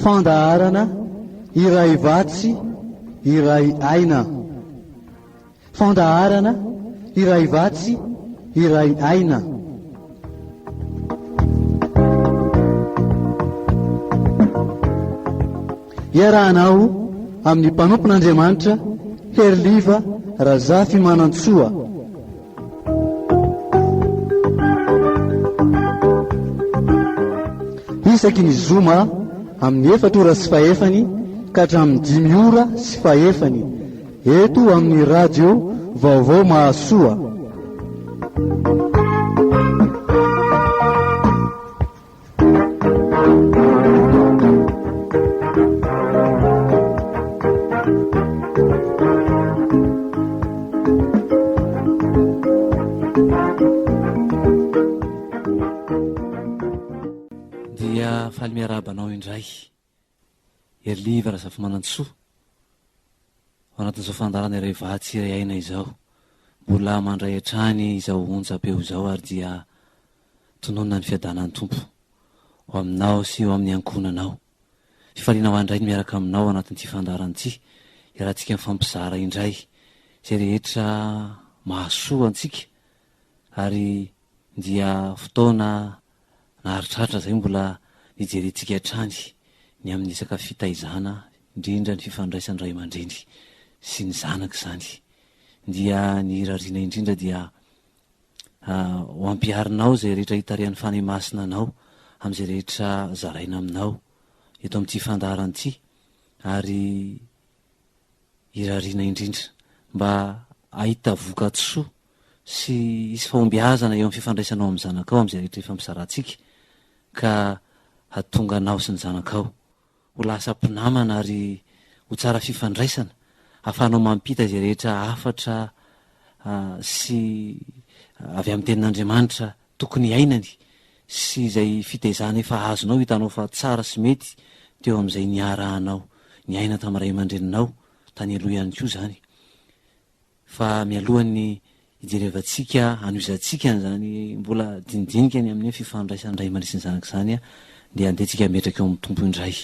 Fandaharana iray vatsy iray aina. Fandaharana iray vatsy iray aina. Iarahanao amin'ny mpanompon'Andriamanitra Heriliva Razafimanantsoa. Isaky ny zoma amin'ny efatra ora sy fahefany ka hatramin'ny dimy ora sy fahefany eto amin'ny radio Vaovao Mahasoa. Dia faly miarahaba anao indray Heriliva Razafimanantsoa ao anatin'izao fandaharana iray vatsy iray aina izao. Mbola mandray hatrany izao onjam-peo izao ary dia Tononina ny fiadanan'ny Tompo ho aminao sy ho amin'ny ankohonanao. Fifaliana ho ahy indray ny miaraka aminao ao anatin'ity fandaharana ity, iarahantsika mifampizara indray izay rehetra mahasoa antsika ary dia fotoana naharitraritra izay mbola nijerentsika hatrany ny amin'ny resaka fitaizana, indrindra ny fifandraisan'ny ray aman-dreny sy ny zanaka izany. Dia ny irariana indrindra dia Ho ampiharinao izay rehetra itarihan'ny Fanahy Masina anao amin'izay rehetra zaraina aminao eto amin'ity fandaharana ity ary irariana indrindra mba hahita voka-tsoa sy hisy fahombiazana eo amin'ny fifandraisanao amin'ny zanakao amin'izay rehetra ifampizarantsika ka hahatonga anao sy ny zanakao ho lasa mpinamana ary ho tsara fifandraisana ahafahanao mampita izay rehetra hafatra sy avy amin'ny tenin'Andriamanitra tokony hiainany sy izay fitaizana efa azonao hitanao fa tsara sy mety teo amin'izay niarahanao niaina tamin'ny ray aman-dreninao tany aloha ihany koa izany. Fa mialohan'ny hijerevantsika, hanohizantsika an'izany mbola dinidinika ny amin'ny hoe fifandraisan'ny ray aman-dreny sy ny zanaka izany dia andeha tsika hametraka eo amin'ny Tompo indray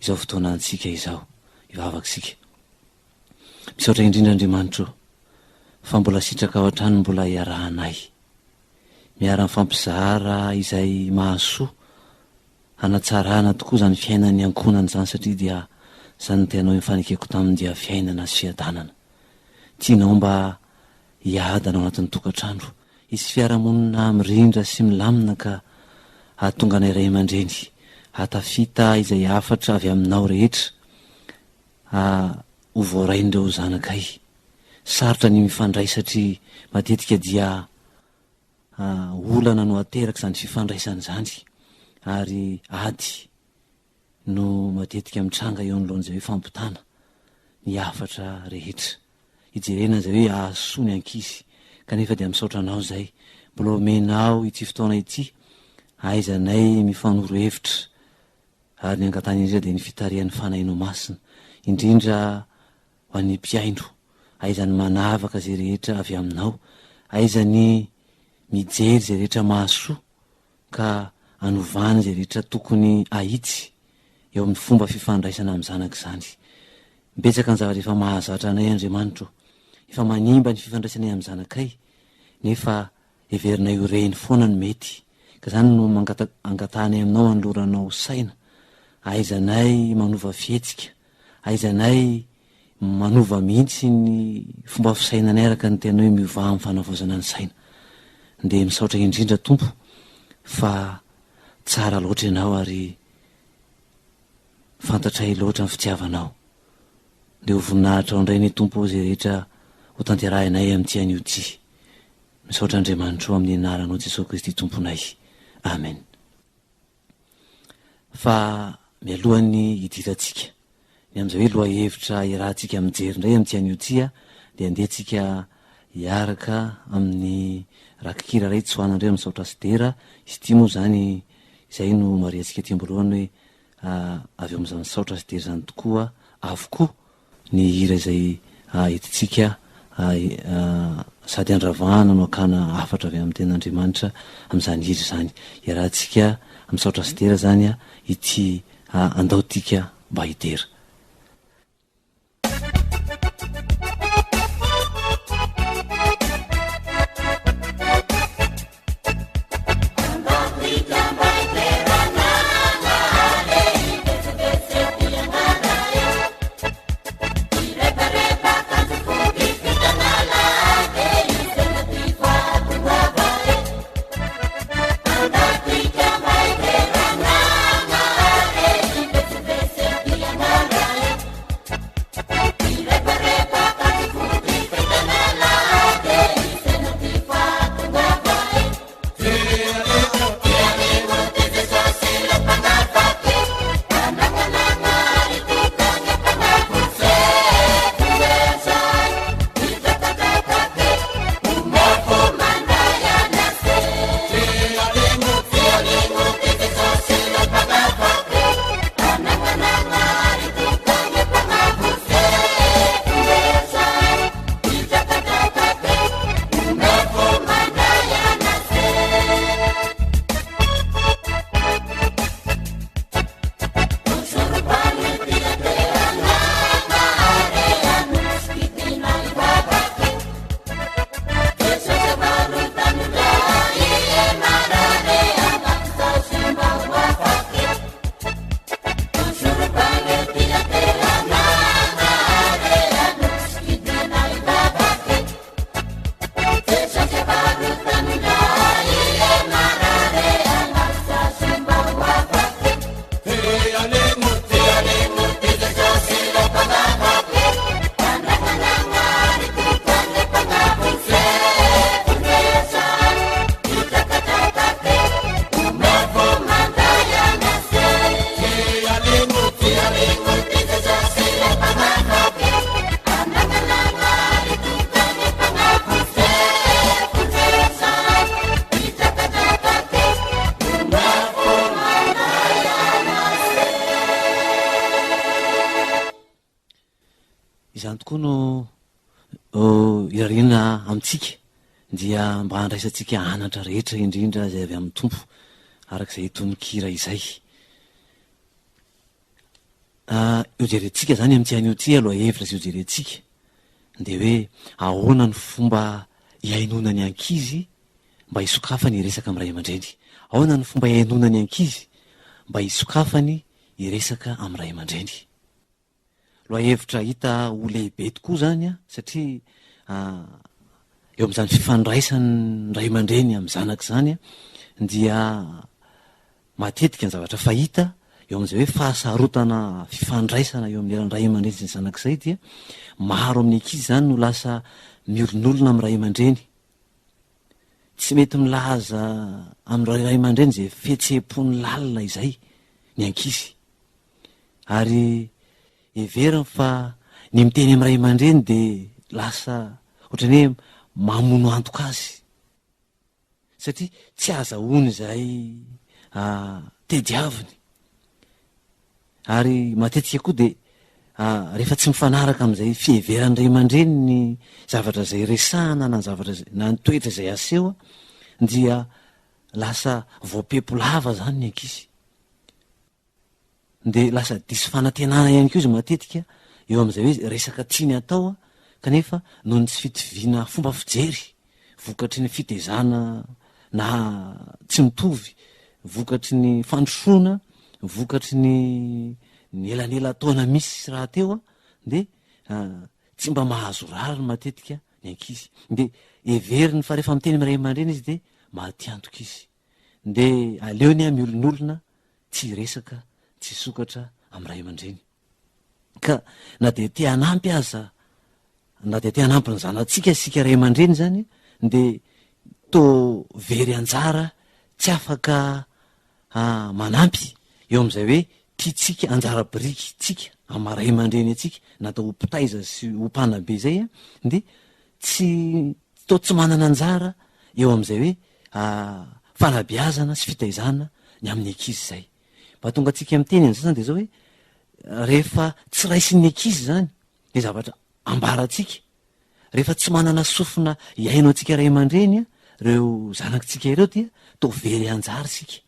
izao fotoanantsika izao. Hivavaka isika. Misaotra indrindra Andriamanitra o, fa mbola sitrakao hatrany mbola iarahanay. Miara-mifampizara izay mahasoa hanatsarana tokoa izany fiainan'ny ankohonana izany satria dia izany no tianao nifanekeko taminy dia fiainana sy fiadanana. Tianao mba hiadana ao anatin'ny tokantrano, hisy fiarahamonina mirindra sy milamina ka hahatonga anay ray aman-dreny hahatafita izay hafatra avy aminao rehetra ho voarain'ireo zanakay. Sarotra ny mifandray satria matetika dia Olana no ateraka izany fifandraisana izany ary ady no matetika mitranga eo anoloan'izay hoe fampitana ny hafatra rehetra. Hijerena izay hoe hahasoa ny ankizy kanefa dia misaotra anao izay mbola omenao ity fotoana ity ahaizanay mifanoro hevitra ary ny angatahana indrindra dia ny fitarihan'ny Fanahinao Masina indrindra ho an'ny mpihaino, aiza ny manavaka izay rehetra avy aminao, aiza ny mijery izay rehetra mahasoa ka anovana izay rehetra tokony ahitsy eo amin'ny fomba fifandraisana amin'ny zanaka izany. Betsaka ny zavatra efa mahazatra anay Andriamanitra o, efa manimba ny fifandraisanay amin'ny zanakay, nefa heverinay ho reny foana no mety, ka izany no angatahanay aminao hanoloranao saina, ahaizanay manova fihetsika, Ahaizanay manova mihitsy ny fomba fisainanay araka ny tena hoe miovà amin'ny fanavaozana ny saina. Dia misaotra indrindra Tompo fa tsara loatra Ianao ary fantatray loatra ny fitiavanao. Dia ho voninahitrao indray anie Tompo ô izay rehetra ho tanterahinay amin'ity anio ity. Misaotra Andriamanitro ô amin'ny anaranao Jesoa Kristy Tomponay. Amen. Fa mialohan'ny hidirantsika ny amin'izay hoe lohahevitra iarahantsika mijery indray amin'ity anio ity dia andeha tsika hiaraka amin'ny rakikira iray tsoahana indray amin'ny saotra sy dera. Izy ity moa izany izay no marihantsika aty am-boalohany hoe avy eo amin'izany saotra sy dera izany tokoa avokoa ny hira izay entintsika sady andravahana no akana hafatra avy amin'ny tenin'Andriamanitra amin'izany hira izany. Iarahantsika misaotra sy dera izany ity. Andao tika mba hidera. Izany tokoa no irariana amintsika dia mba handraisantsika anatra rehetra indrindra izay avy amin'ny Tompo araka izay tononkira izay. Hojerentsika izany amin'ity anio ity aloha hevitra izay hojerentsika dia hoe ahoana ny fomba hihainoana ny ankizy mba hisokafany hiresaka amin'ny ray aman-dreny. Ahoana ny fomba hihainoana ny ankizy mba hisokafany hiresaka amin'ny ray aman-dreny. Lohahevitra hita ho lehibe tokoa izany satria eo amin'izany fifandraisan'ny ray aman-dreny amin'ny zanaka izany dia matetika ny zavatra fahita eo amin'izay hoe fahasarotana fifandraisana eo amin'ny ray aman-dreny sy ny zanaka izay dia maro amin'ny ankizy izany no lasa miolonolona amin'ny ray aman-dreny. Tsy mety milaza amin'ny ray aman-dreny izay fihetseham-pony lalina izay ny ankizy. Ary heveriny fa ny miteny amin'ny ray aman-dreny dia lasa ohatran'ny hoe mamono antoka azy. Satria tsy azahoany izay tediaviny. Ary matetika koa dia rehefa tsy mifanaraka amin'izay fiheveran'ny ray aman-dreny ny zavatra izay resahana na ny zavatra izay na ny toetra izay aseho dia lasa voapepo lava izany ny ankizy. Dia lasa diso fanantenana ihany koa izy matetika eo amin'izay hoe resaka tiany atao kanefa noho ny tsy fitoviana fomba fijery vokatry ny fitezana na tsy mitovy, vokatry ny fandrosoana, vokatry ny ny elanelan-taona misy rahateo dia tsy mba mahazo rariny matetika ny ankizy. Dia heveriny fa rehefa miteny amin'ny ray aman-dreny izy dia mahatiantoka izy. Dia aleony miolonolona tsy hiresaka, tsy hisokatra amin'ny ray aman-dreny. Ka na dia te hanampy aza, na dia te hanampy ny zanatsika isika ray aman-dreny izany, dia toa very anjara, tsy afaka manampy eo amin'izay hoe tiantsika, anjara birikintsika amin'ny maha ray aman-dreny antsika, natao ho mpitaiza sy ho mpanabe izay, dia tsy toa tsy manana anjara eo amin'izay hoe fanabeazana sy fitaizana ny amin'ny ankizy izay. Mba hahatonga antsika miteny an'izay izany dia izao hoe rehefa tsy raisin'ny ankizy izany ny zavatra ambarantsika, rehefa tsy manana sofina hihaino antsika ray aman-dreny ireo zanakitsika ireo dia toa very anjara isika.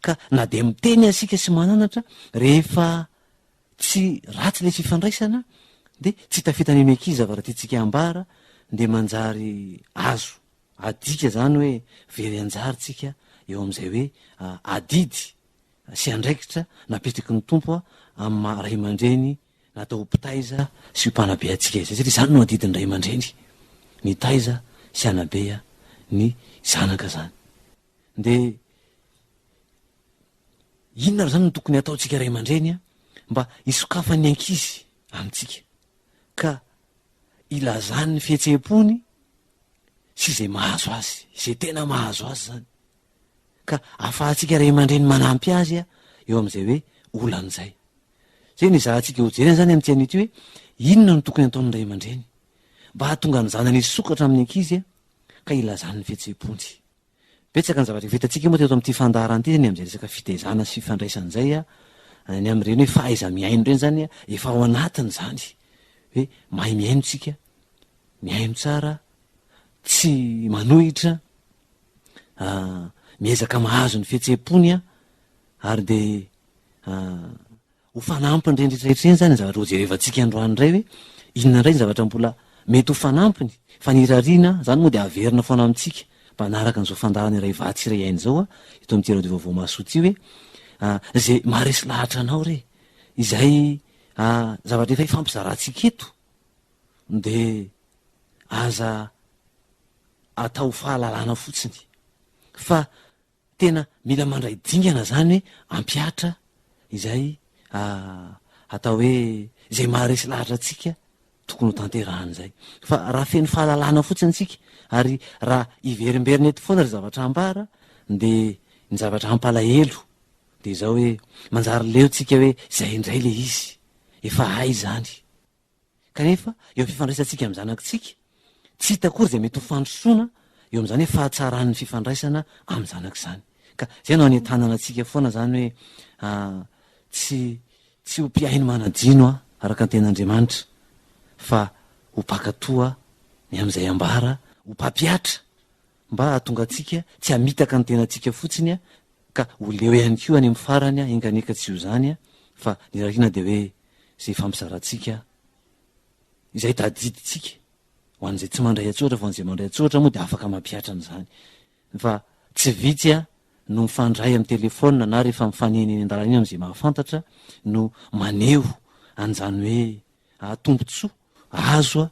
Ka na dia miteny aza isika sy mananatra, rehefa tsy ratsy ilay fifandraisana dia tsy tafita any amin'ny ankizy zavatra tiantsika ambara dia manjary azo adika izany hoe very anjara tsika eo amin'izay hoe adidy sy andraikitra napetraky ny Tompo amin'ny maha ray aman-dreny natao ho mpitaiza sy ho mpanabe antsika izay satria izany no adidin'ny ray aman-dreny, ny hitaiza sy hanabe ny zanaka izany. Dia inona ary izany no tokony hataontsika ray aman-dreny mba hisokafan'ny ankizy amintsika ka hilazany ny fihetseham-pony sy izay mahazo azy, izay tena mahazo azy izany. Ka ahafahantsika ray aman-dreny manampy azy eo amin'izay hoe olana izay. Izay no ezahantsika hojerena izany amin'ity anio ity hoe inona no tokony hataon'ny ray aman-dreny mba hahatonga ny zanany hisokatra amin'ny ankizy ka hilazany ny fihetseham-pony. Betsaka ny zavatra efa hitantsika moa teto amin'ity fandaharana ity ny amin'izay resaka fitaizana sy fifandraisana izay, ny amin'ireny hoe fahaiza-mihaino ireny izany efa ao anatiny izany hoe mahay mihaino tsika, mihaino tsara, tsy manohitra, miezaka mahazo ny fihetseham-pony ary dia Ho fanampiny ireny rehetra rehetra ireny izany ny zavatra hojerevantsika androany indray hoe inona indray ny zavatra mbola mety ho fanampiny fa ny irariana izany moa dia averina foana amintsika mpanaraka an'izao fandaharana iray vatsy iray aina izao eto amin'ity radio vaovao mahasoa ity hoe izay maharesy lahatra anao re izay zavatra efa ifampizarantsika eto dia aza atao fahalalana fotsiny fa Tena mila mandray dingana zany hoe ampihatra izay atao hoe izay maharesy lahatra antsika tokony ho tanterahana izay. Fa raha feno fahalalana fotsiny tsika ary raha hiverimberina eto foana ry zavatra ambara dia ny zavatra hampalahelo dia izao hoe manjary leo tsika hoe izay indray le izy, efa hay izany. Kanefa, eo amin'ny fifandraisantsika amin'ny zanakitsika, tsy hita akory izay mety ho fandrosoana eo amin'izany hoe fahatsaran'ny fifandraisana amin'ny zanaka izany. Ka izay no anentanana antsika foana izany hoe tsy tsy ho mpihaino manadino araka ny tenin'Andriamanitra fa ho mpankatoa ny amin'izay ambara, ho mpampihatra mba hahatonga antsika tsy hamitaka ny tenantsika fotsiny ka ho leo ihany koa any amin'ny farany, enga anie ka tsy ho izany fa ny irariana dia hoe izay ifampizarantsika, izay tadidintsika, ho an'izay tsy mandray an-tsoratra fa ho an'izay mandray an-tsoratra moa dia afaka mampihatra an'izany. Fa tsy vitsy no mifandray amin'ny telefaonina na rehefa mifanena eny an-dalana eny amin'izay mahafantatra no maneho an'izany hoe Tombontsoa azo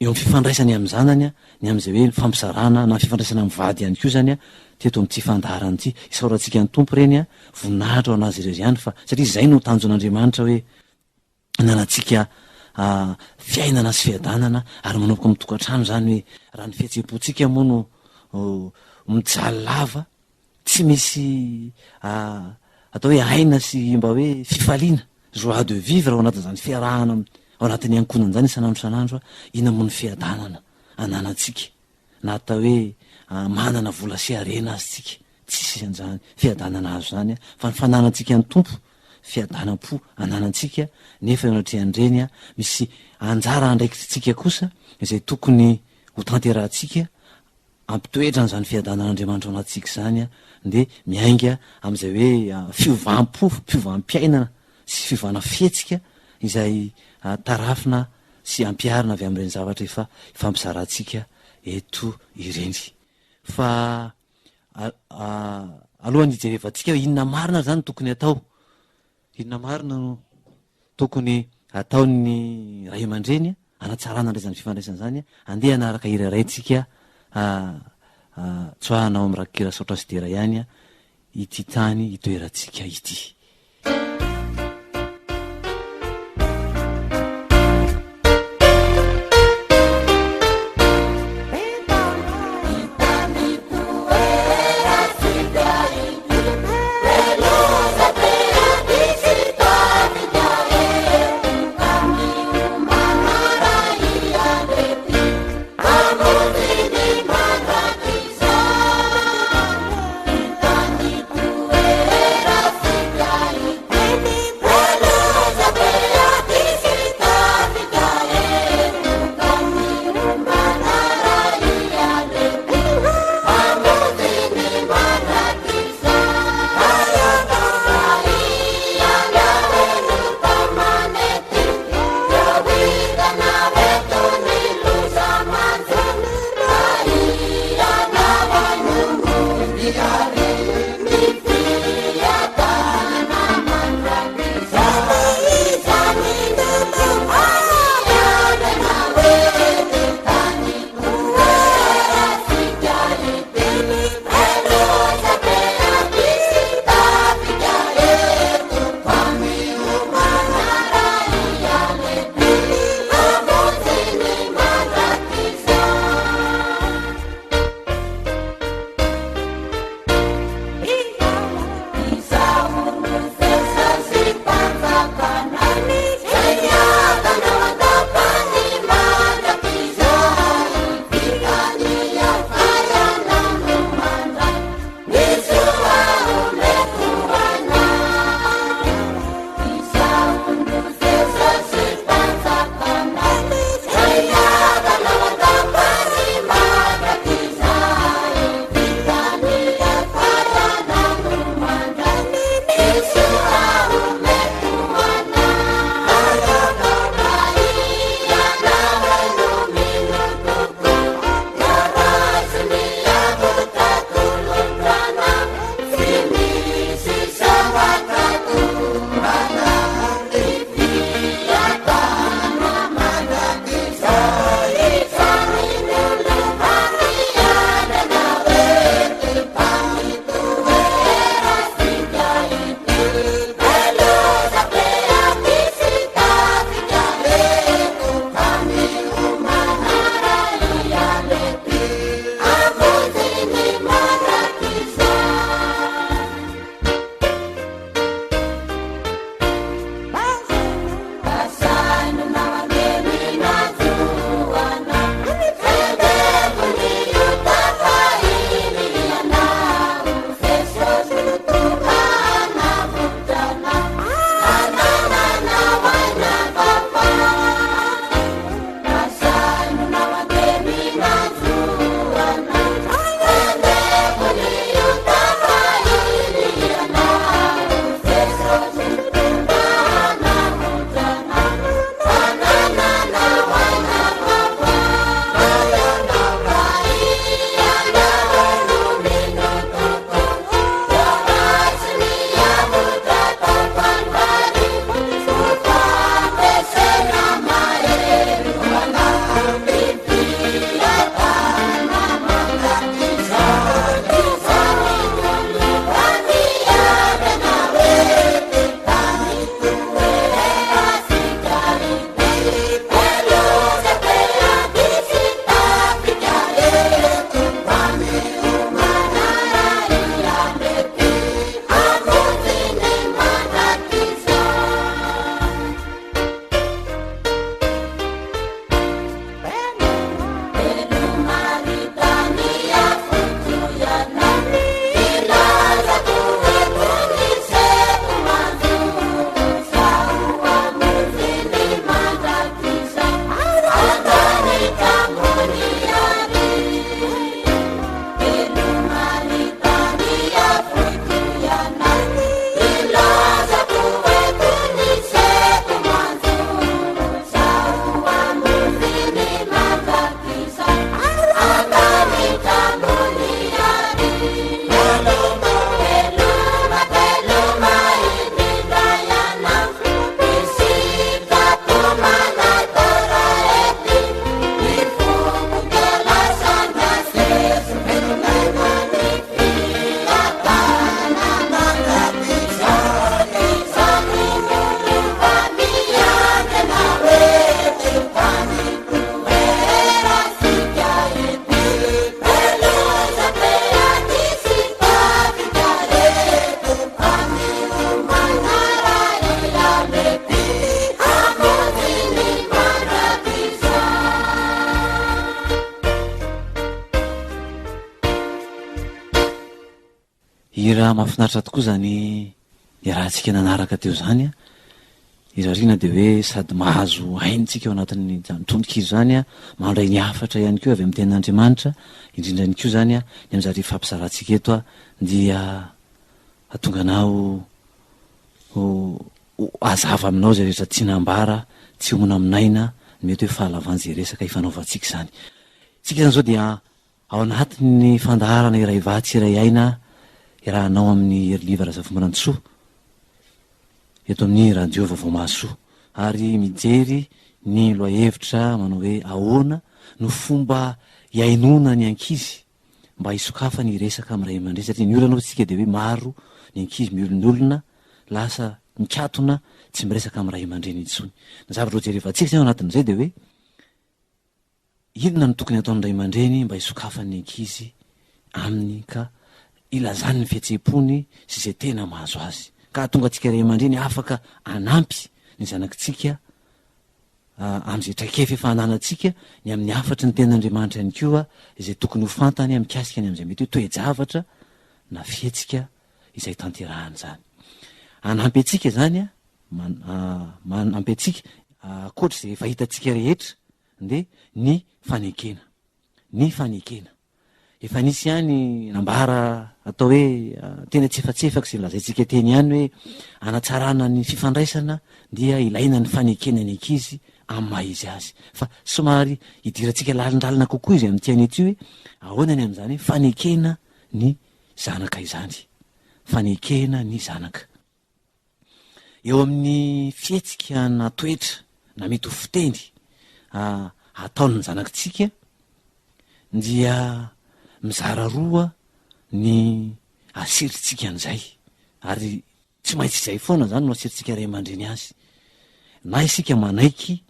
eo amin'ny fifandraisany amin'ny zanany, ny amin'izay hoe fampizarana na fifandraisana amin'ny vady ihany koa izany teto amin'ity fandaharana ity. Isaorantsika ny Tompo ireny, voninahitra ho an'Azy irery ihany fa satria izay no tanjon'Andriamanitra hoe hananantsika fiainana sy fiadanana ary manomboka amin'ny tokantrano izany hoe raha ny fihetseham-pontsika moa no mijaly lava Tsy misy atao hoe aina sy mba hoe fifaliana, joie de vivre ao anatin'izany fiarahana ao anatin'ny ankohonana izany isan'andro isan'andro, inona moa ny fiadanana ananantsika na atao hoe manana vola sy harena aza tsika, tsisy an'izany fiadanana azo izany fa ny fananantsika ny Tompo, fiadanam-po ananantsika nefa eo anatrehan'ireny misy anjara andraikitritsika kosa izay tokony ho tanterahantsika Hampitoetra an'izany fiadanan'Andriamanitra ao anatintsika izany dia miainga amin'izay hoe fiovam-po, fiovam-piainana sy fiovana fihetsika izay tarafina sy ampiharina avy amin'ireny zavatra efa ifampizarantsika eto ireny. Fa alohan'ny hijerevantsika hoe inona marina ary izany no tokony hatao, Inona marina no tokony hataon'ny ray aman-dreny hanatsarana indray izany fifandraisana izany? Andeha hanaraka hira iray tsika tsoahana ao amin'ny rakikira Saotra sy Dera ihany ity tany itoerantsika ity. Hira mahafinaritra tokoa izany niarahantsika nanaraka teo izany an! Irariana dia hoe sady mahazo aina isika ao anatin'izany tononkira izany an, mandray ny hafatra ihany koa avy amin'ny tenin'Andriamanitra, indrindra ihany koa izany an, ny amin'izary hifampizarantsika eto an, dia hahatonga anao ho hazava aminao izay rehetra tiana ambara, tsy hominaminaina ny mety hoe fahalavan'izay resaka ifanaovantsika izany. Isika izany izao dia Ao anatin'ny fandaharana Iray Vatsy Iray Aina iarahanao amin'i Heriliva Razafimanantsoa eto amin'ny Radio Vaovao Mahasoa ary mijery ny lohahevitra manao hoe ahoana no fomba hihainoana ny ankizy mba hisokafany hiresaka amin'ny ray aman-dreny satria ny olana hoy isika dia hoe maro ny ankizy miolonolona lasa mikatona tsy miresaka amin'ny ray aman-dreny intsony. Ny zavatra hojerevantsika izany ao anatin'izay dia hoe Inona no tokony hataon'ny ray aman-dreny mba hisokafan'ny ankizy aminy ka hilazany ny fihetseham-pony sy izay tena mahazo azy, ka hahatonga antsika ray aman-dreny afaka hanampy ny zanakitsika amin'izay traikefa efa ananantsika, ny amin'ny hafatry ny Tenin'Andriamanitra ihany koa izay tokony ho fantany mikasika ny amin'izay mety hoe toe-javatra na fihetsika izay tanterahany izany. Hanampy antsika izany, manampy antsika ankoatra izay efa hitantsika rehetra Dia ny fanekena. Ny fanekena. Efa nisy ihany nambara atao hoe teny antsefatsefaka izay lazaintsika teny ihany hoe hanatsarana ny fifandraisana dia ilaina ny fanekena ny ankizy amin'ny maha izy azy. Fa somary hidirantsika lalindalina kokoa izy amin'ity anio ity hoe ahoana ny amin'izany hoe fanekena ny zanaka izany. Fanekena ny zanaka. Eo amin'ny fihetsika na toetra na mety ho fiteny ataon'ny zanakitsika dia mizara roa ny asirintsika an'izay ary tsy maintsy izay foana izany no asirintsika ray aman-dreny azy na isika manaiky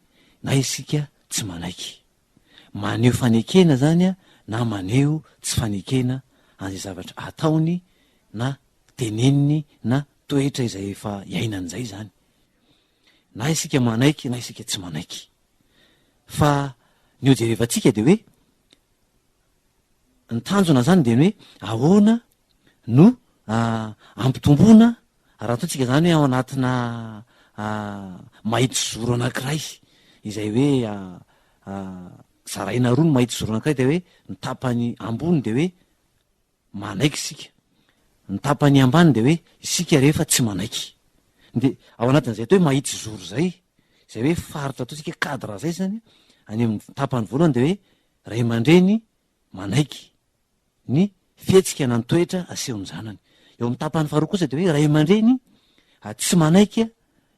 na isika tsy manaiky. Maneho fanekena izany na maneho tsy fanekena an'izay zavatra ataony na teneniny na toetra izay efa iainany izay izany. Na isika manaiky na isika tsy manaiky. Fa ny hojerevantsika dia hoe ny tanjona izany dia ny hoe ahoana no ampitomboana raha ataontsika izany hoe ao anatina mahitsizoro anankiray izay hoe zaraina roa ny mahitsizoro anankiray dia hoe ny tapany ambony dia hoe manaiky isika. Ny tapany ambany dia hoe isika rehefa tsy manaiky. Dia ao anatin'izay atao hoe mahitsy zoro izay, izay hoe faritra ataontsika hoe cadre izay izany, any amin'ny tapany voalohany dia hoe ray aman-dreny manaiky ny fihetsika na ny toetra asehon'ny zanany. Eo amin'ny tapany faharoa kosa dia hoe ray aman-dreny tsy manaiky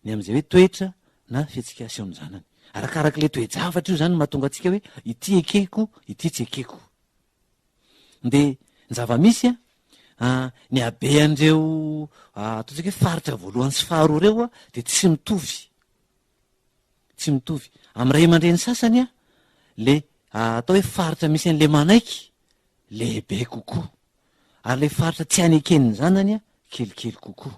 ny amin'izay hoe toetra na fihetsika asehon'ny zanany. Arakarak'ilay toe-javatra io izany no mahatonga antsika hoe ity ekeko, ity tsy ekeko. Dia ny zava-misy an, ny habean'ireo ataontsika hoe faritra voalohany sy faharoa ireo an, dia tsy mitovy. Tsy mitovy. Amin'ny ray aman-dreny sasany an, le atao hoe faritra misy an'le manaiky lehibe kokoa. Ary le faritra tsy aneken'ny zanany an, kelikely kokoa.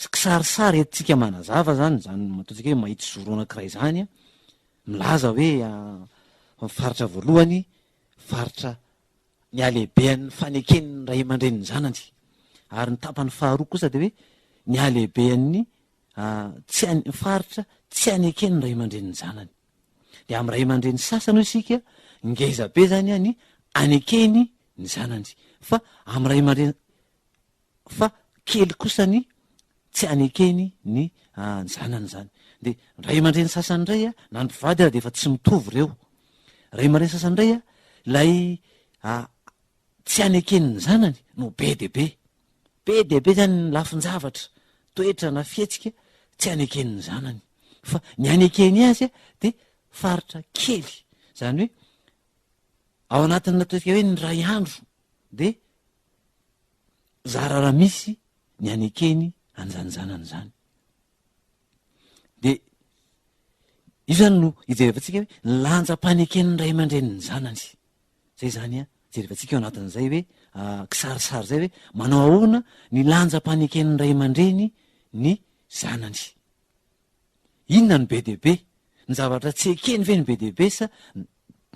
Sy kisarisary entintsika manazava zany, zany ataontsika hoe mahitsy zoro anankiray zany an, milaza hoe faritra voalohany faritra ny halehibean'ny faneken'ny ray aman-drenin'ny zanany. Ary ny tapany faharoa kosa dia hoe ny halehibean'ny tsy an- faritra tsy aneken'ny ray aman-drenin'ny zanany. Dia amin'ny ray aman-dreny sasany hoy isika, ngeza be zany ny anekeny ny zanany. Fa amin'ny ray aman-dreny fa kely kosa ny tsy anekeny ny zanany izany. Dia ny ray aman-dreny sasany indray a, na ny mpivady ary dia efa tsy mitovy ireo. Ray aman-dreny sasany indray a, ilay tsy anekeny ny zanany no be dia be. Be dia be izany ny lafin-javatra, toetra na fihetsika tsy anekeny ny zanany. Fa ny anekeny azy dia faritra kely. Izany hoe ao anatin'ny ataontsika hoe ny iray andro dia zara raha misy ny anekeny an'izany zanany izany. Dia io zany no ijerevantsika hoe ny lanjam-paneken'ny ray aman-drenin'ny zanany. Zay zany an, jerevantsika ao anatin'izay hoe kisarisary zay hoe manao ahoana ny lanjam-paneken'ny ray aman-dreny ny zanany. Inona no be dia be? Ny zavatra tsy ekeny ve no be dia be sa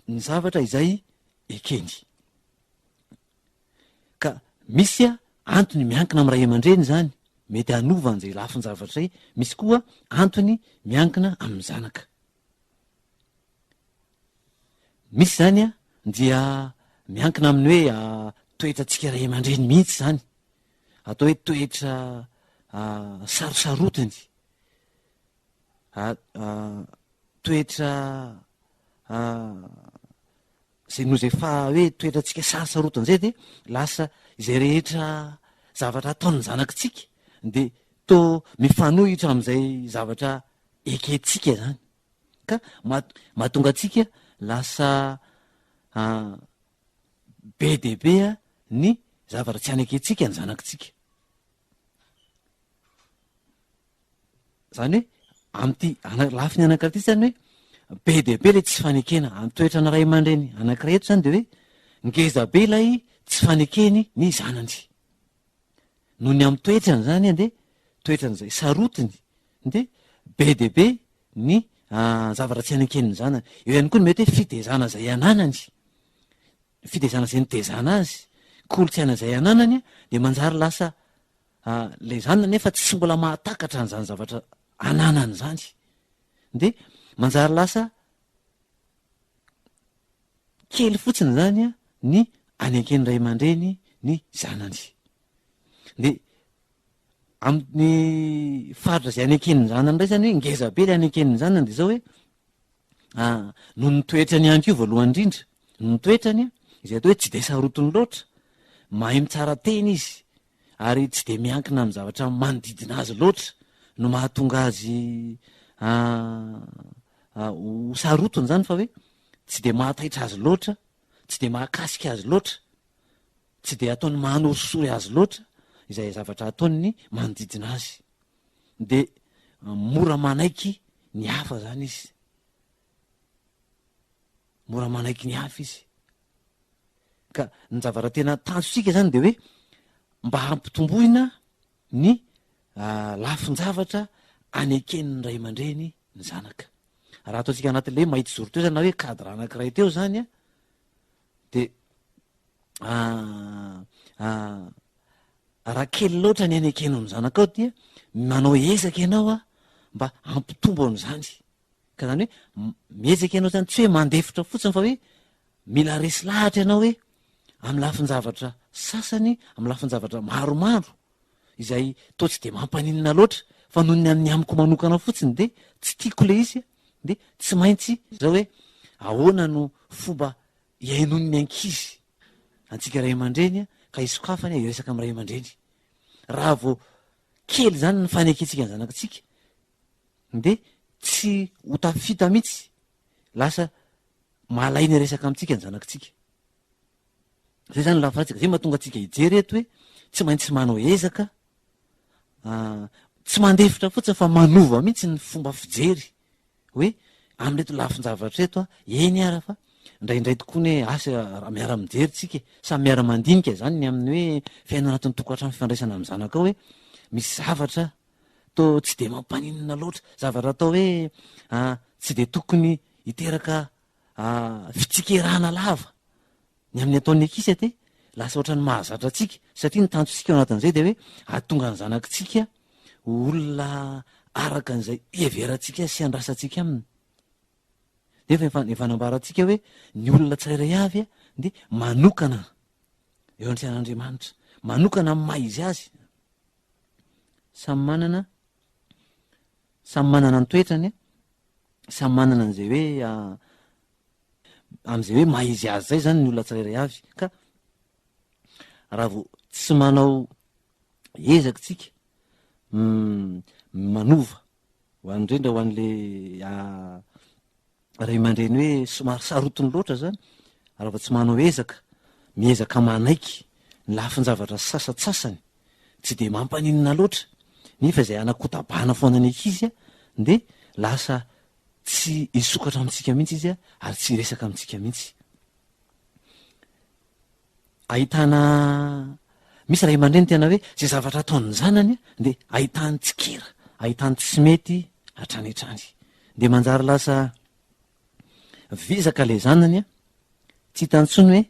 ny zavatra izay ekeny? Ka misy a. antony miankina amin'ny ray aman-dreny izany, mety hanova an'izay lafin-javatra izay, misy koa antony miankina amin'ny zanaka. Misy izany dia miankina amin'ny hoe toetrantsika ray aman-dreny mihitsy izany, atao hoe toetra sarosarotiny, toetra izay noho izay fa hoe toetrantsika sarosarotiny izay dia lasa izay rehetra zavatra ataon'ny zanakitsika dia toa mifanohitra amin'izay zavatra ekentsika izany. Ka mahatonga antsika lasa be dia be ny zavatra tsy anekentsika ny zanakitsika. Zany hoe amin'ity lafiny anankiray ity zany hoe be dia be ilay tsy fanekena. Amin'ny toetrana ray aman-dreny anankiray eto zany dia hoe ngeza be ilay tsy fanekeny ny zanany. Noho ny amin'ny toetrany zany dia toetrany izay sarotiny dia be dia be ny zavatra tsy aneken'ny zanany. Eo ihany koa ny mety hoe fitezana izay ananany, fitezana izay nitezana azy, kolontsaina izay ananany dia manjary lasa ilay zanany nefa tsy mbola mahatakatra an'izany zavatra ananany izany. Dia manjary lasa kely fotsiny izany ny aneken'ny ray aman-dreny ny zanany. Dia amin'ny faritra izay aneken'ny zanany indray izany hoe ngeza be ilay aneken'ny zanany dia izao hoe noho ny toetrany ihany koa voalohany indrindra, noho ny toetrany izay atao hoe tsy dia sarotiny loatra, mahay mitsara tena izy ary tsy dia miankina amin'ny zavatra manodidina azy loatra no mahatonga azy ho sarotiny izany fa hoe tsy dia mahataitra azy loatra, tsy dia mahakasika azy loatra. Tsy dia ataony manorisory azy loatra izay zavatra ataon'ny manodidina azy. Dia mora manaiky ny hafa izany izy. Mora manaiky ny hafa izy. Ka ny zavatra tena tanjontsika izany dia hoe mba hampitomboina ny lafin-javatra aneken'ny ray aman-dreny ny zanaka. Raha ataontsika anatin'ilay hoe mahitsizoro teo izany na hoe cadre anankiray teo izany an, dia raha kely loatra ny anekenao ny zanakao dia manao ezaka ianao a mba hampitombo an'izany. Ka zany hoe miezaka ianao zany tsy hoe mandefitra fotsiny fa hoe mila resy lahatra ianao hoe amin'ny lafin-javatra sasany, amin'ny lafin-javatra maromaro izay toa tsy dia mampaninona loatra fa noho ny amin'ny amiko manokana fotsiny dia tsy tiako ilay izy dia tsy maintsy zao hoe ahoana no fomba hihainoan'ny ankizy antsika ray aman-dreny ka hisokafany hiresaka amin'ny ray aman-dreny. Raha vao kely izany ny fanekentsika ny zanakitsika dia tsy ho tafita mihitsy, lasa malaina hiresaka amintsika ny zanakitsika. Zay zany lafatsika, zay mahatonga antsika hijery eto hoe tsy maintsy manao ezaka, tsy mandefitra fotsiny fa manova mihitsy ny fomba fijery hoe amin'ireto lafin-javatra ireto aho, eny ara fa indraindray tokoa ny hoe asa raha miara-mijery tsika e, samy miara-mandinika zany ny amin'ny hoe fiainana anatin'ny tokantrano fifandraisana amin'ny zanakao hoe misy zavatra toa tsy dia mampaninona loatra, zavatra atao hoe tsy dia tokony hiteraka fitsikerana lava ny amin'ny ataon'ny ankizy aty, lasa ohatran'ny mahazatra antsika satria ny tanjontsika ao anatin'izay dia hoe hahatonga ny zanakitsika ho olona araka an'izay iheverantsika sy andrasantsika aminy. Nefa efa efa nambarantsika hoe ny olona tsirairay avy dia manokana eo anatrehan'Andriamanitra, manokana amin'ny maha izy azy. Samy manana samy manana ny toetrany, samy manana an'izay hoe amin'izay hoe maha izy azy izay zany ny olona tsirairay avy ka raha vao tsy manao ezaka tsika manova ho an'ny indrindra ho an'le ray aman-dreny hoe somary sarotiny loatra zany raha vao tsy manao ezaka miezaka manaiky ny lafin-javatra sasatsasany tsy de mampaninona loatra nefa izay anakotabana foana ny ankizy de lasa Tsy hisokatra amintsika mihitsy izy ary tsy hiresaka amintsika mihitsy. Ahitana, misy ray aman-dreny tena hoe izay zavatra ataon'ny zanany dia ahitany tsikera, ahitany tsy mety hatrany hatrany. Dia manjary lasa vizaka ilay zanany, tsy hitany intsony hoe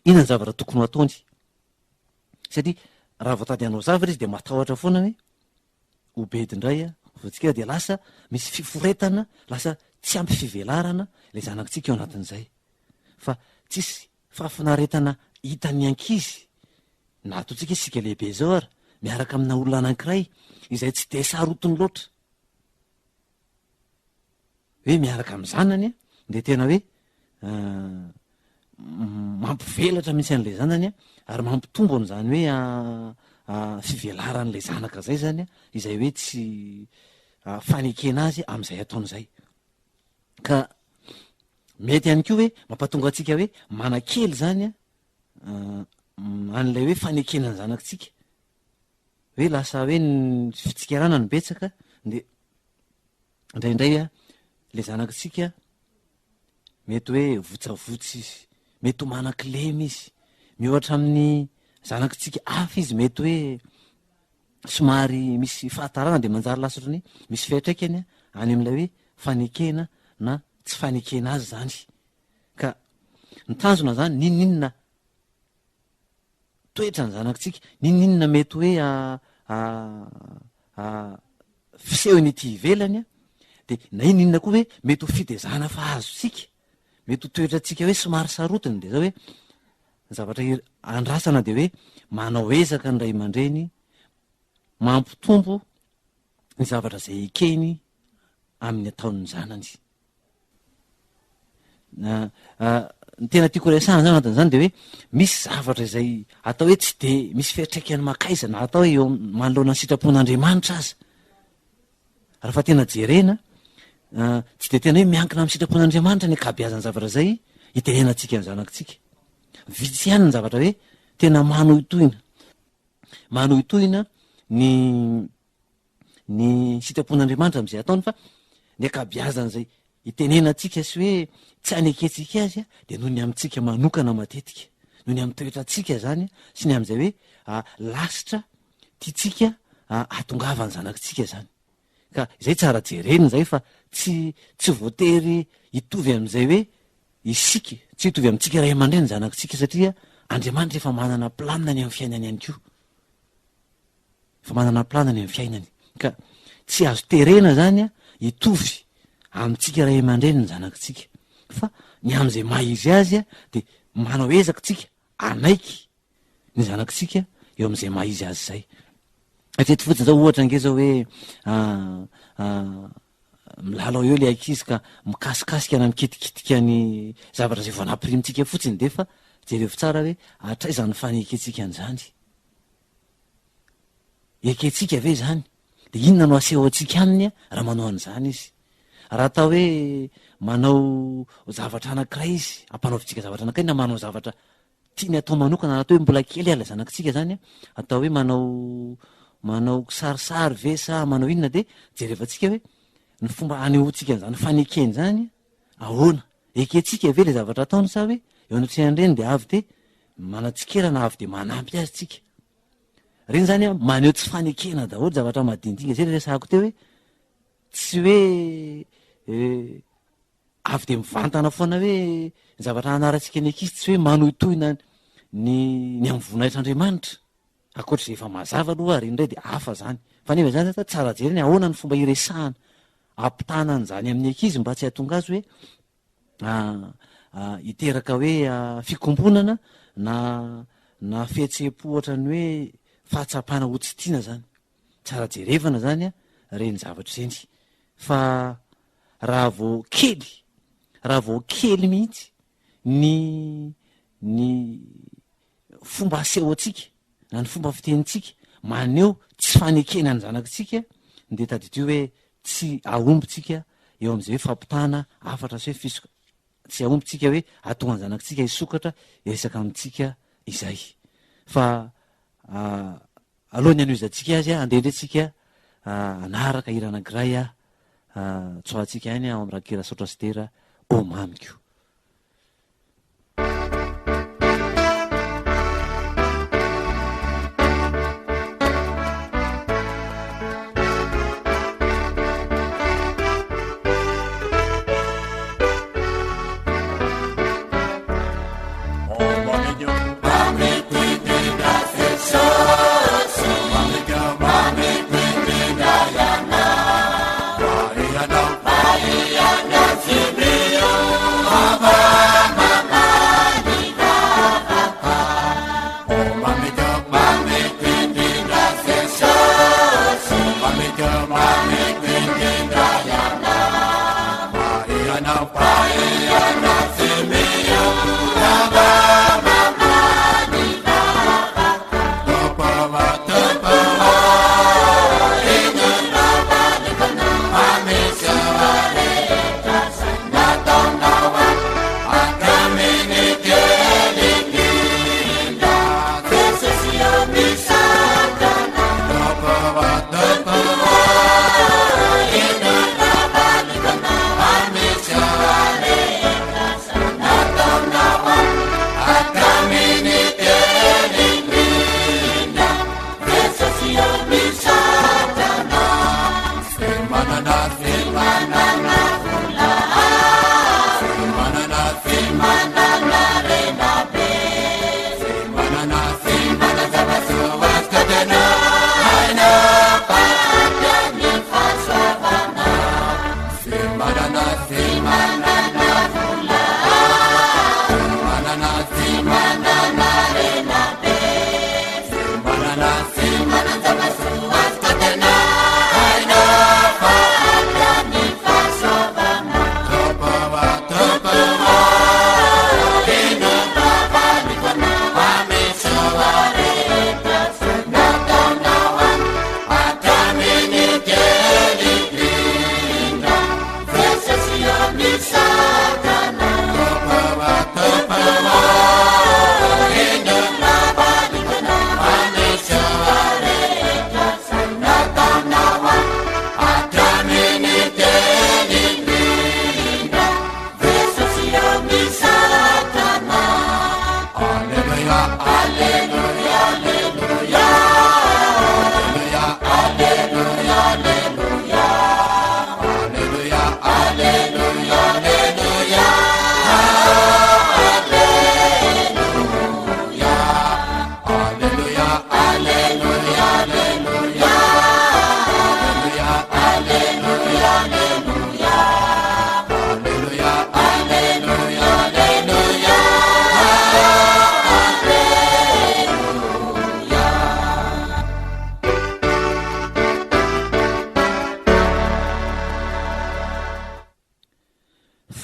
inona ny zavatra tokony ho ataony. Satria raha vao tady hanao zavatra izy dia matahotra foana hoe ho bedy indray aho, ho voatsikera dia lasa misy fiforetana, lasa tsy ampy fivelarana ilay zanakitsika ao anatin'izay. Fa tsisy fahafinaretana hitan'ny ankizy, na ataontsika isika lehibe izao ary, miaraka amina olona anankiray izay tsy dia sarotiny loatra. Hoe miaraka amin'ny zanany dia tena hoe mampivelatra mihitsy an'ilay zanany ary mampitombo an'izany hoe fivelaran'ilay zanaka izay zany izay hoe tsy fanekena azy amin'izay ataony izay. Ka mety ihany koa hoe mampatonga antsika hoe manakely zany an'ilay hoe fanekena ny zanakitsika. Hoe lasa hoe ny fitsikerana no betsaka dia indraindray a le zanakitsika mety hoe votsavotsy izy, mety ho manan-kilema izy, miohatra amin'ny zanakitsika hafa izy mety hoe somary misy fahatarana dia manjary lasa ohatran'ny hoe misy fiantraikany any amin'ilay hoe fanekena na tsy fanekena azy zany. Ka ny tanjona zany n'inon'inona toetra ny zanakitsika, n'inon'inona mety hoe fisehony ety ivelany dia na inon'inona koa hoe mety ho fitezana fa azontsika, mety ho toetrantsika hoe somary sarotiny dia zao hoe ny zavatra andrasana dia hoe manao ezaka ny ray aman-dreny mampitombo ny zavatra izay ekeny amin'ny ataon'ny zanany. Ny tena tiako resahana zany anatin'izany de hoe misy zavatra izay atao hoe tsy de misy fiantraikany mankaiza na atao hoe eo manoloana ny sitrapon'Andriamanitra aza. Raha fa tena jerena, tsy de tena hoe miankina amin'ny sitrapon'Andriamanitra ny ankabeazan'ny zavatra izay itenenantsika ny zanakitsika. Vitsy ihany ny zavatra hoe tena manohitohina, manohitohina ny ny sitrapon'Andriamanitra amin'izay ataony fa ny ankabiazan'izay itenenantsika sy hoe tsy anekentsika azy dia noho ny amintsika manokana matetika, noho ny amin'ny toetrantsika izany sy ny amin'izay hoe lasitra tiantsika hahatongavan'ny zanakitsika izany. Ka izay tsara jerena izay fa tsy tsy voatery hitovy amin'izay hoe isika, tsy hitovy amintsika ray aman-dreny ny zanakitsika satria Andriamanitra efa manana planina ny amin'ny fiainany ihany koa. Efa manana plan ny amin'ny fiainany. Ka tsy azo terena zany hitovy amintsika ray aman-dreny ny zanakitsika. Fa ny amin'izay maha izy azy dia manao ezaka tsika hanaiky ny zanakitsika eo amin'izay maha izy azy izay. Hatreto fotsiny zao ohatra ange zao hoe milalao eo le ankizy ka mikasikasika na mikitikitika ny zavatra izay vao nampirimintsika fotsiny dia efa jerevo tsara hoe hatraiza ny fanekentsika an'izany. Ekentsika ve izany? Dia inona no asehontsika aminy raha manao an'izany izy? Raha atao hoe manao zavatra anankiray izy, ampanaovintsika zavatra anankiray na manao zavatra tiany atao manokana, raha atao hoe mbola kely ary ilay zanakitsika izany, atao hoe manao manao kisarisary ve sa manao inona dia jerevantsika hoe ny fomba anehoantsika an'izany fanekena izany ahoana? Ekentsika ve ilay zavatra ataony sa hoe eo anatrehan'ireny dia avy dia manatsikera na avy dia manampy azy tsika? Ireny zany an, maneho tsy fanekena daholo zavatra madinidinika, zay le resahako teo hoe tsy hoe avy dia mivantana foana hoe ny zavatra anarantsika ny ankizy tsy hoe manohitohina ny ny amin'ny voninahitr'Andriamanitra. Ankoatra izay efa mazava aloha ary indray dia hafa zany. Fa nefa izany zany tsara jerena ahoana ny fomba iresahana, ampitana an'izany amin'ny ankizy mba tsy hahatonga azy hoe hiteraka hoe fikombonana na na fihetseham-po ohatran'ny hoe fahatsapana ho tsy tiana zany. Tsara jerevana zany ireny zavatra ireny. Fa raha vao kely, raha vao kely mihitsy ny ny fomba asehontsika na ny fomba fitenintsika maneho tsy fanekena ny zanakitsika dia tadidio hoe tsy ahomby tsika eo amin'izay hoe fampitana hafatra sy hoe fisoka tsy ahomby tsika hoe ahatonga ny zanakitsika hisokatra hiresaka amintsika izay fa alohan'ny hanohizantsika azy andeha indray tsika hanaraka hira anankiray tsoahantsika ihany ao amin'ny rakikira Saotra sy Dera Ô Mamiko.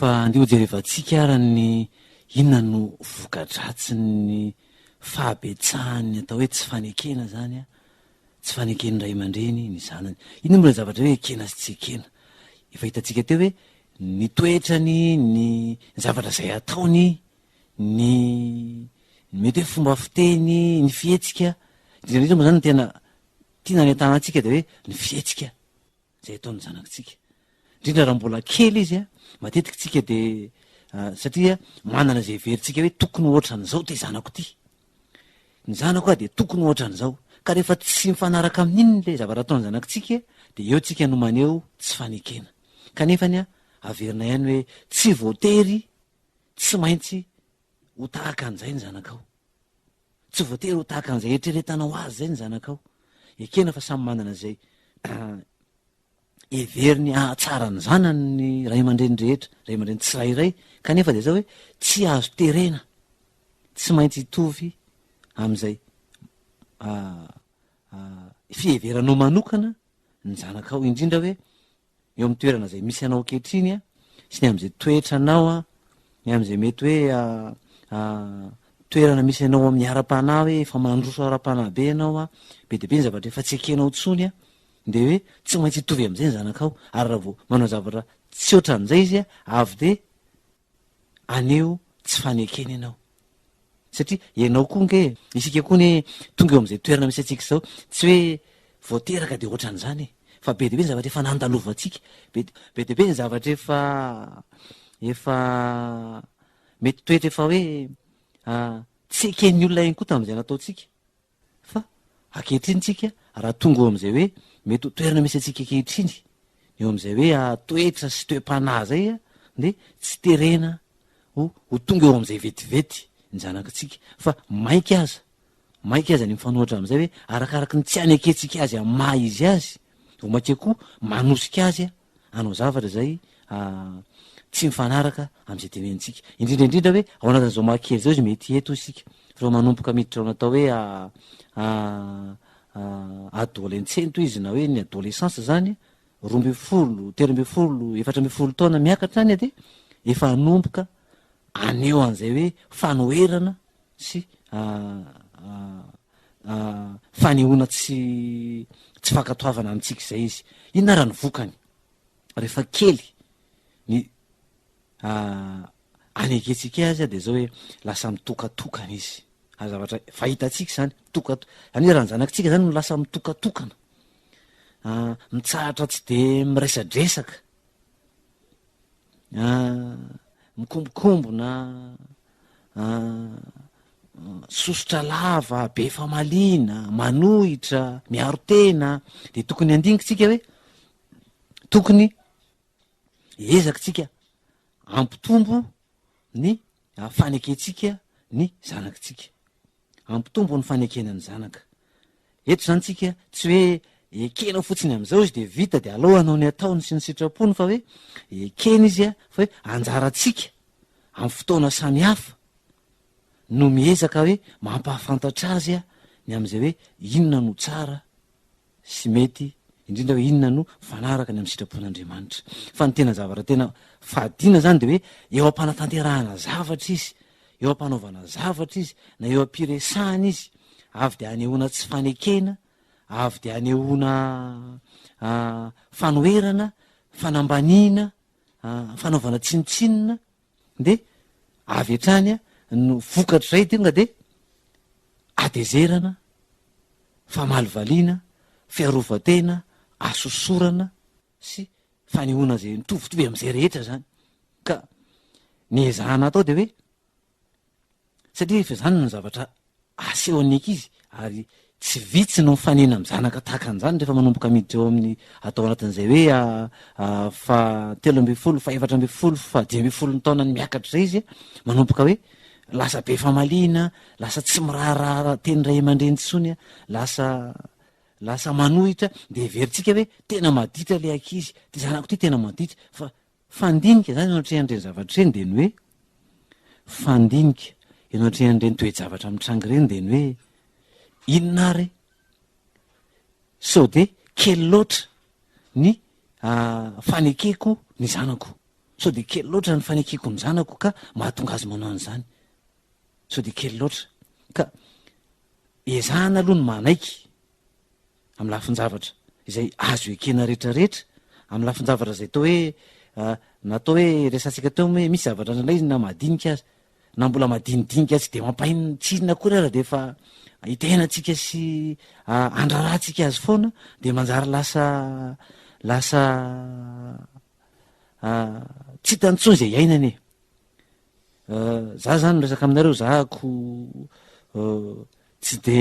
Fa andeha hojerevantsika ara ny inona no voka-dratsin'ny fahabetsahan'ny atao hoe tsy fanekena zany an, tsy faneken'ny ray aman-dreny ny zanany. Inona moa ilay zavatra hoe ekena sy tsy ekena? Efa hitantsika teo hoe ny toetrany, ny zavatra izay ataony, ny mety hoe fomba fiteny, ny fihetsika, indrindra indrindra moa zany ny tena tiana hanentanana antsika dia hoe ny fihetsika. izay ataon'ny zanakitsika. Indrindra raha mbola kely izy, matetika tsika dia satria manana izay heverintsika hoe tokony ho ohatran'izao ity zanako ity. Ny zanako aho dia tokony ho ohatran'izao. Ka rehefa tsy mifanaraka amin'iny ilay zavatra ataon'ny zanakitsika dia eo tsika no maneho tsy fanekena. Kanefa ny averina ihany hoe tsy voatery tsy maintsy ho tahaka an'izay ny zanakao. Tsy voatery ho tahaka an'izay eritreretanao azy izay ny zanakao. Ekena fa samy manana izay heveriny hahatsara ny zanany ny ray aman-dreny rehetra, ray aman-dreny tsirairay, kanefa dia izao hoe tsy azo terena, tsy maintsy hitovy amin'izay fiheveranao manokana ny zanakao, indrindra hoe eo amin'ny toerana izay misy anao ankehitriny sy ny amin'izay toetranao, ny amin'izay mety hoe toerana misy anao amin'ny ara-panahy hoe efa mandroso ara-panahy be ianao, be dia be ny zavatra efa tsy ekenao intsony, dia hoe tsy maintsy hitovy amin'izay ny zanakao, ary raha vao manao zavatra tsy ohatran'izay izy avy dia Haneho tsy fanekena ianao. Satria ianao koa nge, isika koa anie tonga eo amin'izay toerana misy antsika izao, tsy hoe vao teraka dia ohatran'izany e. Fa be dia be ny zavatra efa nandalovantsika, be be dia be ny zavatra efa efa mety toetra efa hoe tsy eken'ny olona ihany koa tamin'izay nataontsika. Fa ankehitriny tsika raha tonga eo amin'izay hoe mety ho toerana misy antsika ankehitriny, eo amin'izay hoe toetra sy toe-panahy izay dia tsy terena ho ho tonga eo amin'izay vetivety ny zanakitsika fa mainka aza, mainka aza ny mifanohitra amin'izay hoe arakaraky ny tsy anekentsika azy amin'ny maha izy azy, vao mainka koa manosika azy hanao zavatra izay tsy mifanaraka amin'izay tenenintsika. Indrindra indrindra hoe ao anatin'izao maha kely izao izy mety eto isika. Fa raha manomboka miditra ao natao hoe adolescente izy na hoe ny adolescence zany. 12, 13, 14 taona miakatra any dia efa hanomboka haneho an'izay hoe fanoherana sy fanehoana tsy tsy fankatoavana amintsika izay izy. Inona ary ny vokany? Rehefa kely ny anekentsika azy dia zao hoe lasa mitokatokana izy. Ary zavatra fahitantsika izany, mitokato-, izany hoe raha ny zanakitsika izany no lasa mitokatokana, mitsahatra tsy de miresadresaka, mikombokombona, sosotra lava, be famaliana, manohitra, miaro tena, de tokony handinika tsika hoe tokony hiezaka tsika hampitombo ny fanekentsika ny zanakitsika. Hampitombo ny fanekena ny zanaka. Eto izany tsika tsy hoe ekena fotsiny amin'izao izy dia vita dia aleo hanao ny ataony sy ny sitrapony fa hoe ekena izy fa hoe anjarantsika amin'ny fotoana samihafa no miezaka hoe mampahafantatra azy ny amin'izay hoe inona no tsara sy mety, indrindra hoe inona no mifanaraka ny amin'ny sitrapon'Andriamanitra. Fa ny tena zavatra tena fadiana izany dia hoe eo am-panatanterahana zavatra izy, eo am-panaovana zavatra izy, na eo am-piresahana izy, avy dia anehoana tsy fanekena, avy dia anehoana fanoherana, fanambaniana, fanaovana tsinontsinona, Dia avy hatrany no vokatr'izay tonga dia hatezerana, famalivaliana, fiarovan-tena, hasosorana sy fanehoana izay mitovitovy amin'izay rehetra izany. Ka ny ezahana atao dia hoe satria efa izany no zavatra asehon'ny ankizy ary tsy vitsy no mifanena amin'ny zanaka tahaka an'izany rehefa manomboka miditra eo amin'ny atao anatin'izay hoe faha 13, faha 14, faha 15 ny taonany miakatra izay izy manomboka hoe lasa be famaliana, lasa tsy miraharaha teny ray aman-dreny intsony, lasa lasa manohitra dia heverintsika hoe tena maditra ilay ankizy, ity zanako ity tena maditra fa Fandinika izany eo anatrehan'ireny zavatra ireny dia ny hoe fandinika eo anatrehan'ireny toe-javatra mitranga ireny dia ny hoe inona ary sao dia kely loatra ny fanekeko ny zanako, sao dia kely loatra ny fanekeko ny zanako ka mahatonga azy manao an'izany, sao dia kely loatra ka ezahana aloha ny manaiky amin'ny lafin-javatra izay azo ekena rehetrarehetra, amin'ny lafin-javatra izay atao hoe natao hoe resahantsika teo hoe misy zavatra indraindray izy na madinika aza, na mbola madinidinika tsy dia mampaninona tsy inona akory aza dia efa itenantsika sy andrarantsika azy foana dia manjary lasa lasa tsy hitany intsony izay iainany e. Za zany miresaka aminareo za ko tsy de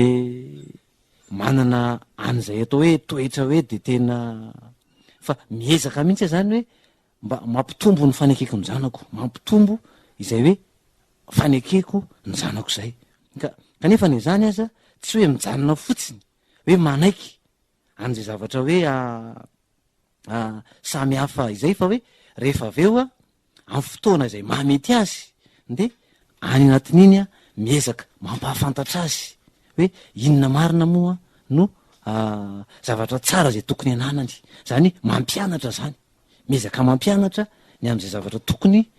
manana an'izay atao hoe toetra hoe de tena fa miezaka mihitsy aho zany hoe mba mampitombo ny fanekeko ny zanako, mampitombo izay hoe fanekeko ny zanako zay, ka kanefa na izany aza tsy hoe mijanona fotsiny hoe manaiky an'izay zavatra hoe samy hafa izay fa hoe rehefa avy eo amin'ny fotoana izay mahamety azy dia any anatin'iny aho miezaka mampahafantatra azy hoe inona marina moa no zavatra tsara izay tokony ananany, izany hoe mampianatra izany, miezaka mampianatra ny amin'izay zavatra tokony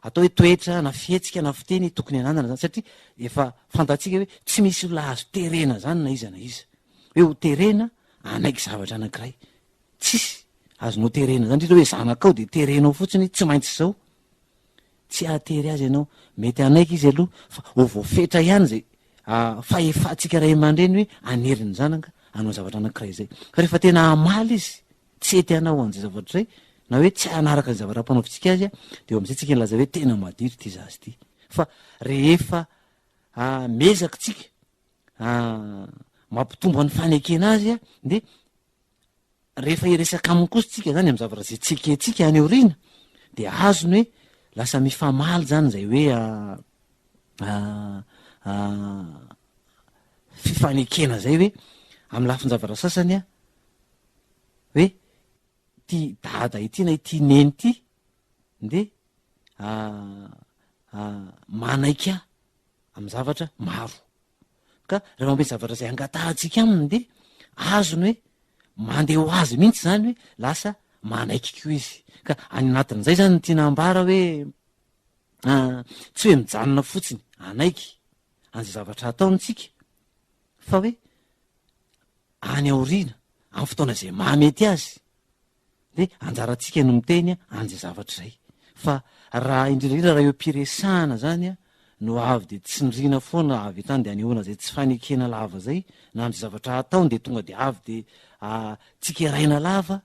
atao hoe toetra na fihetsika na fiteny tokony ananana izany satria efa fantatsika hoe tsy misy olona azo terena izany na iza na iza, hoe ho terena hanaiky zavatra anankiray. Tsisy azonao terena zany, indrindra hoe zanakao de terenao fotsiny hoe tsy maintsy izao. Tsy hahatery azy ianao. Mety hanaiky izy aloha fa ho voafetra ihany izay fahefantsika ray aman-dreny hoe hanery ny zanaka hanao zavatra anankiray izay. Fa rehefa tena hamaly izy, tsy hety hanao an'izay zavatra izay, na hoe tsy hanaraka ny zavatra ampanaovintsika azy, dia eo amin'izay tsika milaza hoe tena maditra ity zaza ity. Fa rehefa miezaka tsika mampitombo ny fanekena azy dia rehefa hiresaka aminy kosa tsika zany amin'ny zavatra izay tsy ekentsika any aoriana dia azony hoe lasa mifamaly zany izay hoe fifanekena zay hoe amin'ny lafin-javatra sasany a hoe ity dada ity na ity neny ity dia manaiky ahy amin'ny zavatra maro. Ka rehefa misy zavatra izay angatahantsika aminy dia azony hoe. mandeha ho azy mihitsy zany hoe lasa manaiky koa izy. Ka any anatin'izay zany no tiana ambara hoe tsy hoe mijanona fotsiny hanaiky an'izay zavatra ataony tsika fa hoe any aoriana, amin'ny fotoana izay mahamety azy, dia anjarantsika no miteny an'izay zavatra izay. Fa raha indrindra indrindra raha eo am-piresahana izany no avy dia tsindriana foana avy hatrany dia anehoana izay tsy fanekena lava izay, na amin'izay zavatra ataony dia tonga dia avy dia tsikeraina lava,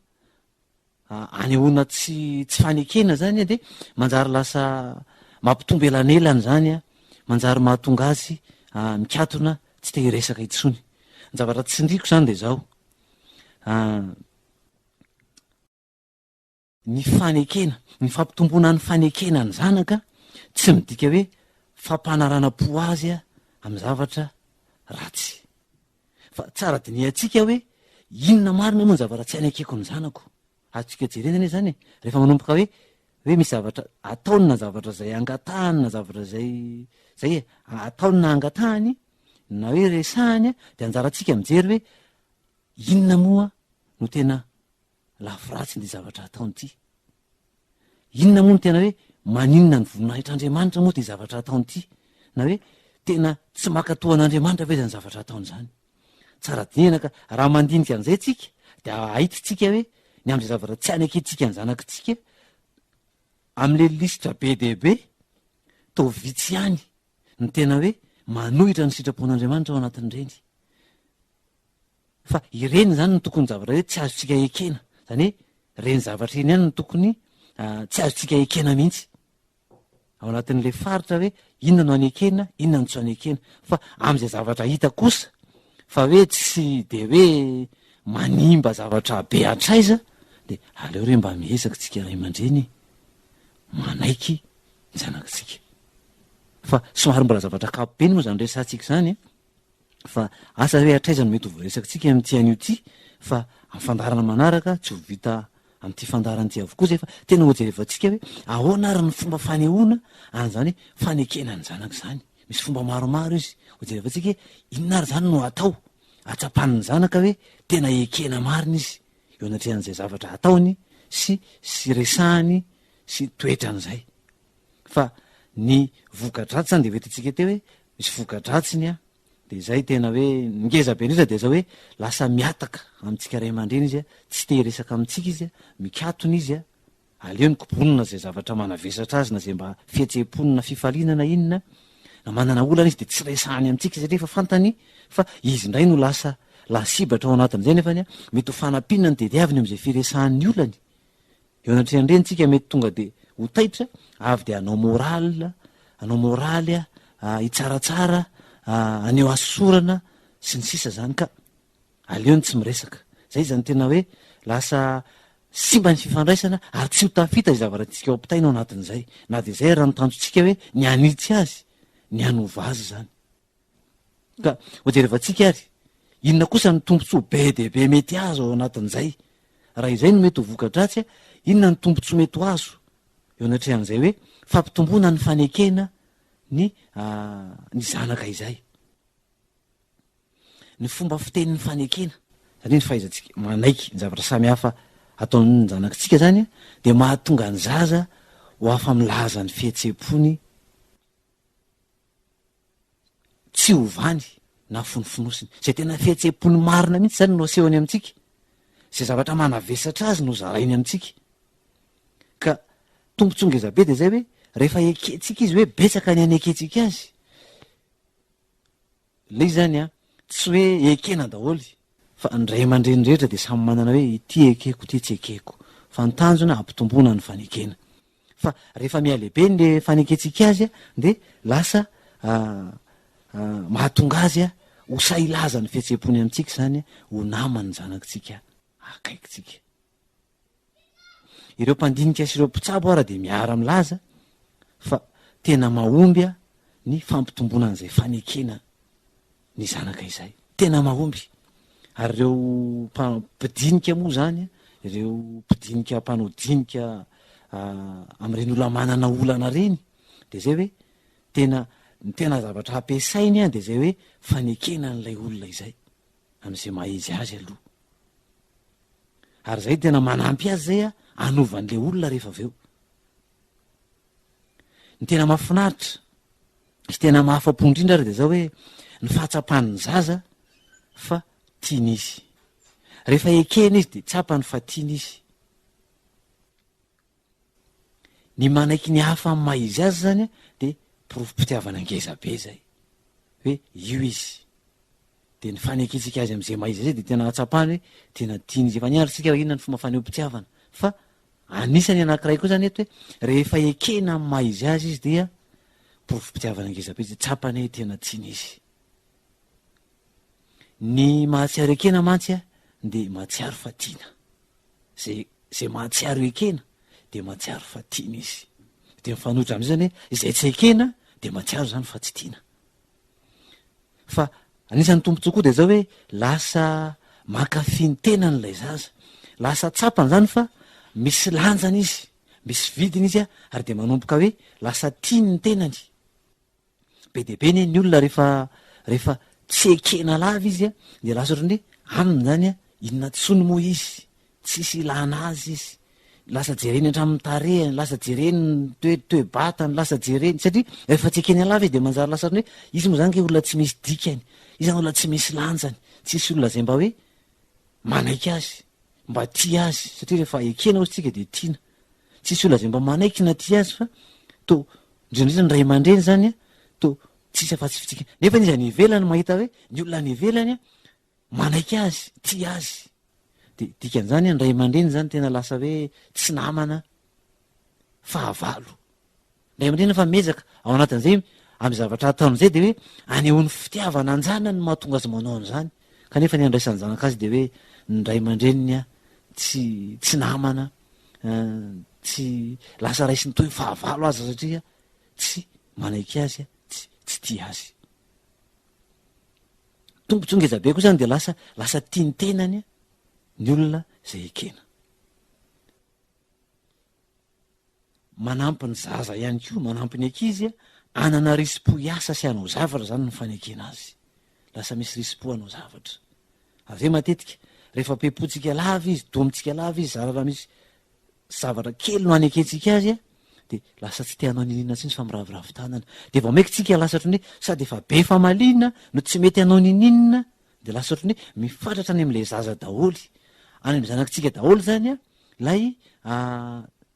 anehoana tsy tsy fanekena izany dia manjary lasa mampitombo elanelana izany, manjary mahatonga azy mikatona tsy te hiresaka intsony. Ny zavatra tsindriako izany dia izao, Ny fanekena, ny fampitomboana ny fanekena ny zanaka tsy midika hoe fampanaranam-po azy amin'ny zavatra ratsy. Fa tsara dinihantsika hoe inona marina moa ny zavatra tsy anekeko ny zanako. Azontsika jerena anie izany e, rehefa manomboka hoe hoe misy zavatra ataony na zavatra izay angatahany na zavatra izay izay e, ataony na angatahany na hoe resahany dia anjarantsika mijery hoe Inona moa no tena lafy ratsin'ity zavatra ataony ity? Inona moa no tena hoe maninona ny voninahitr'Andriamanitra moa ity zavatra ataony ity? Na hoe tena tsy mankatò an'Andriamanitra ve izany zavatra ataony izany? Tsara dinihana ka raha mandinika an'izay tsika dia ahitintsika hoe ny amin'izay zavatra tsy anekentsika ny zanakitsika amin'ilay lisitra be dia be toa vitsy ihany ny tena hoe manohitra ny sitrapon'Andriamanitra ao anatin'ireny. Fa ireny izany no tokony zavatra hoe tsy azontsika ekena. Izany hoe ireny zavatra ireny ihany no tokony tsy azontsika ekena mihitsy. Ao anatin'ilay faritra hoe inona no anekena, inona no tsy anekena. Fa amin'izay zavatra hita kosa fa hoe tsy de hoe manimba zavatra be hatraiza dia aleo re mba miezaka tsika ray aman-dreny e, manaiky ny zanakitsika. Fa somary mbola zavatra ankapobeny moa izany resahantsika izany e. Fa asa hoe hatraiza no mety ho voaresakitsika amin'ity anio ity fa amin'ny fandaharana manaraka tsy ho vita amin'ity fandaharana ity avokoa izay fa tena hojerevantsika hoe ahoana ary ny fomba fanehoana an'izany hoe fanekena ny zanaka izany. Misy fomba maromaro izy. Hojerevantsika hoe inona ary izany no atao hatsapan'ny zanaka hoe tena ekena marina izy eo anatrehan'izay zavatra ataony sy sy resahany sy toetrany izay. Fa ny voka-dratsy zany de efa hitantsika teo hoe misy voka-dratsiny an, de izay tena hoe ny ngeza be indrindra de zao hoe lasa mihataka amintsika ray aman-dreny izy an, tsy te hiresaka amintsika izy an, mikatona izy an, aleony kobonina zay zavatra manavesatra azy na zay mba fihetseham-pony na fifaliana na inona, na manana olana izy de tsy resahany amintsika satria efa fantany fa izy indray no lasa lasibatra ao anatin'izay nefany an, mety ho fanampiana ny tediaviny amin'izay firesahany ny olany. Eo anatrehan'ireny tsika mety tonga de ho taitra, avy de hanao moral, hanao moraly, hitsaratsara, haneho hasosorana, sy ny sisa zany ka aleony tsy miresaka. Zay zany tena hoe lasa simba ny fifandraisana ary tsy ho tafita izay zavatra tiantsika ho ampitaina ao anatin'izay. Na dia izay ary ny tanjontsika hoe ny hanitsy azy, ny hanova azy izany. Ka hojerevantsika ary, inona kosa ny tombontsoa be dia be mety azo ao anatin'izay? Raha izay no mety ho voka-dratsy, inona ny tombontsoa mety ho azo eo anatrehan'izay hoe fampitomboana ny fanekena ny ny zanaka izay? Ny fomba fitenin'ny fanekena, izany hoe ny fahaizantsika manaiky ny zavatra samihafa ataon'ny zanakitsika izany dia mahatonga ny zaza ho afa-milaza ny fihetseham-pony tsy ovany na fonofonosiny. Izay tena fihetseham-pony marina mihitsy izany no asehony amintsika. Izay zavatra manavesatra azy no zarainy amintsika. Ka tombontsoa ngezabe dia izay hoe rehefa ekentsika izy hoe betsaka ny anekentsika azy. Ilay izy izany an, tsy hoe ekena daholo fa ny ray aman-dreny rehetra dia samy manana hoe ity ekeko, ity tsy ekeko. Fa ny tanjona hampitomboana ny fanekena. Fa rehefa mihalehibe ny fanekentsika azy dia lasa mahatonga azy ho sahy hilaza ny fihetseham-pony amintsika izany, ho naman'ny zanakitsika akaikintsika. Ireo mpandinika sy ireo mpitsabo ara dia miara-milaza fa tena mahomby ny fampitomboana an'izay fanekena ny zanaka izay. Tena mahomby. Ary ireo mpidinika moa izany, ireo mpidinika mpanao dinika amin'ireny olona manana olana ireny, dia izay hoe tena ny tena zavatra ampiasainy dia izay hoe fanekena an'ilay olona izay, amin'izay maha izy azy aloha. Ary izay tena manampy azy izay hanova an'ilay olona rehefa avy eo. Ny tena mahafinaritra sy tena mahafa-po indrindra ary dia izao hoe ny fahatsapan'ny zaza fa tiana izy. Rehefa ekena izy dia tsapany fa tiana izy. Ny manaiky ny hafa amin'ny maha izy azy izany dia porofom-pitiavana ngeza be izay. Hoe io izy. Dia ny fanekentsika azy amin'izay maha izy azy dia tena ahatsapany hoe tena tiana izy. Efa niandry hoe inona ny fomba fanehoam-pitiavana. Fa anisany anankiray koa izany eto hoe rehefa ekena amin'ny maha izy azy izy dia porofom-pitiavana ngeza be izay. Tsapany hoe tena tiana izy. Ny mahatsiaro ekena mantsy dia mahatsiaro fa tiana. Izay izay mahatsiaro ekena dia mahatsiaro fa tiana izy. Dia mifanohitra amin'izay izany hoe izay tsy ekena dia mahatsiaro izany fa tsy tiana. Fa anisan'ny tombontsoa koa dia izao hoe lasa mankafy ny tenany ilay zaza. Lasa tsapany izany fa misy lanjany izy, misy vidiny izy ary dia manomboka hoe lasa tiany ny tenany. Be dia be anie ny olona rehefa rehefa tsy ekena lava izy dia lasa ohatran'ny hoe aminy zany inona tsony moa izy, tsisy ilana azy izy, lasa jereny hatramin'ny tarehiny, lasa jereny ny toe- toe-batany, lasa jereny satria rehefa tsy ekena lava izy dia manjary lasa ohatran'ny hoe izy moa zany kay olona tsy misy dikany, izy zany olona tsy misy lanjany, tsisy olona zay mba hoe manaiky azy, mba tia azy satria rehefa ekena hozy tsika dia tiana, tsisy olona zay mba manaiky na tia azy fa toa Indrindra indrindra ny ray aman-dreny zany toa tsisy afa-tsy fitsika. Nefa izy any ivelany mahita hoe ny olona any ivelany manaiky azy, tia azy. De dikan'izany ny ray aman-dreny zany tena lasa hoe tsy namana, fahavalo. Ny ray aman-dreny efa miezaka ao anatin'izay amin'ny zavatra ataony izay de hoe anehoany fitiavana an-janany no mahatonga azy manao an'izany. Kanefa ny andraisan'ny zanaka azy de hoe ny ray aman-dreniny tsy tsy namana, Tsy lasa raisiny toy ny fahavalo aza satria tsy manaiky azy, tsy tsy tia azy. Tombontsoa ngeza be koa zany dia lasa lasa tia ny tenany ny olona izay ekena. Manampy ny zaza ihany koa, manampy ny ankizy hanana risi-po hiasa sy hanao zavatra zany ny fanekena azy. Lasa misy risi-po hanao zavatra. Avy eo matetika, rehefa pepotsika lava izy, domintsika lava izy, zara raha misy zavatra kely no anekentsika azy, dia lasa tsy te hanao niniana intsony fa miraviravy tanana. Dia vao maika tsika lasa ohatran'ny hoe sady efa be famaliana no tsy mety hanao nininona, dia lasa ohatran'ny hoe mifatratra any amin'ilay zaza daholo, any amin'ny zanakitsika daholo izany ilay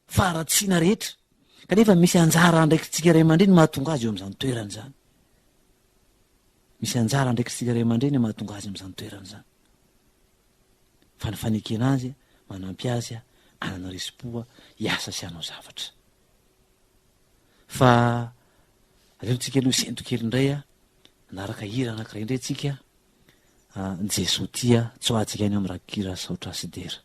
faharatsiana rehetra. Kanefa misy anjara andraikitsika ray aman-dreny mahatonga azy eo amin'izany toerana izany. Misy anjara andraikitsika ray aman-dreny mahatonga azy amin'izany toerana izany. Fa ny fanekena azy, manampy azy hanana risi-po hiasa sy hanao zavatra. Fa aleontsika aloha hisento kely indray, hanaraka hira anankiray indray tsika, Jesoa tia, tsoahantsika any amin'ny rakikira Saotra sy Dera.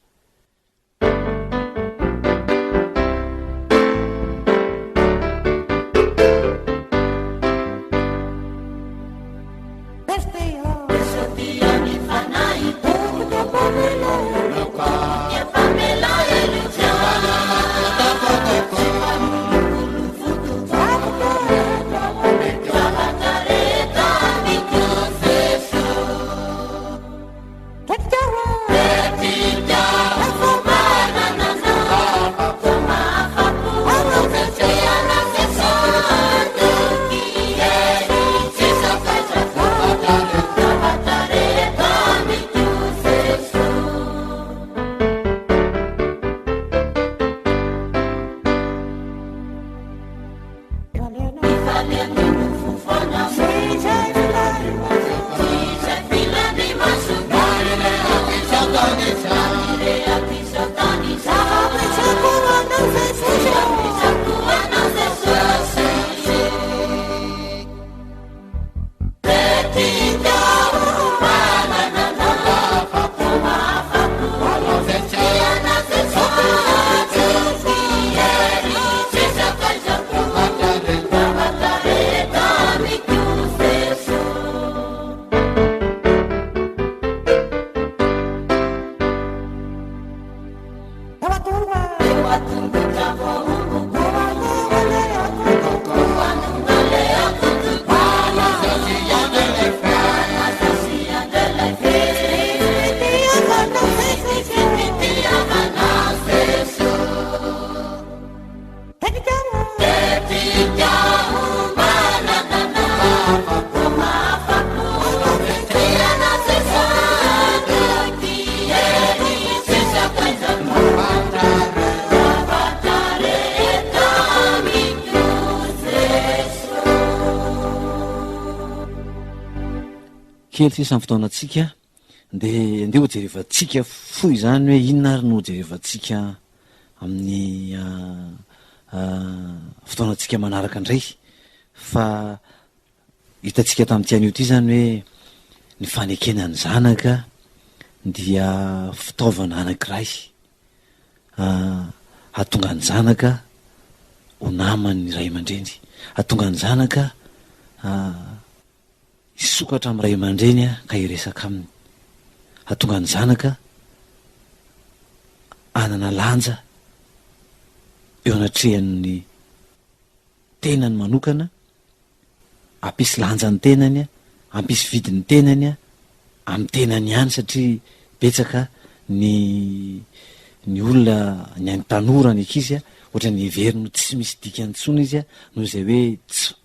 Kely sisa ny fotoanantsika dia andeha ho jerevantsika fohy izany hoe inona ary no ho jerevantsika amin'ny fotoanantsika manaraka indray fa hitantsika tamin'ity anio ity izany hoe ny fanekena ny zanaka dia fitaovana anankiray hahatonga ny zanaka ho naman'ny ray aman-dreny, hahatonga ny zanaka Hisokatra amin'ny ray aman-dreny ka hiresaka aminy. Hahatonga ny zanaka hanana lanja eo anatrehan'ny tenany manokana, hampisy lanja ny tenany, hampisy vidi ny tenany amin'ny tenany ihany satria betsaka ny ny olona, ny an'ny tanora, ny ankizy ohatran'ny heveriny ho tsy misy dikany intsony izy noho izay hoe tsy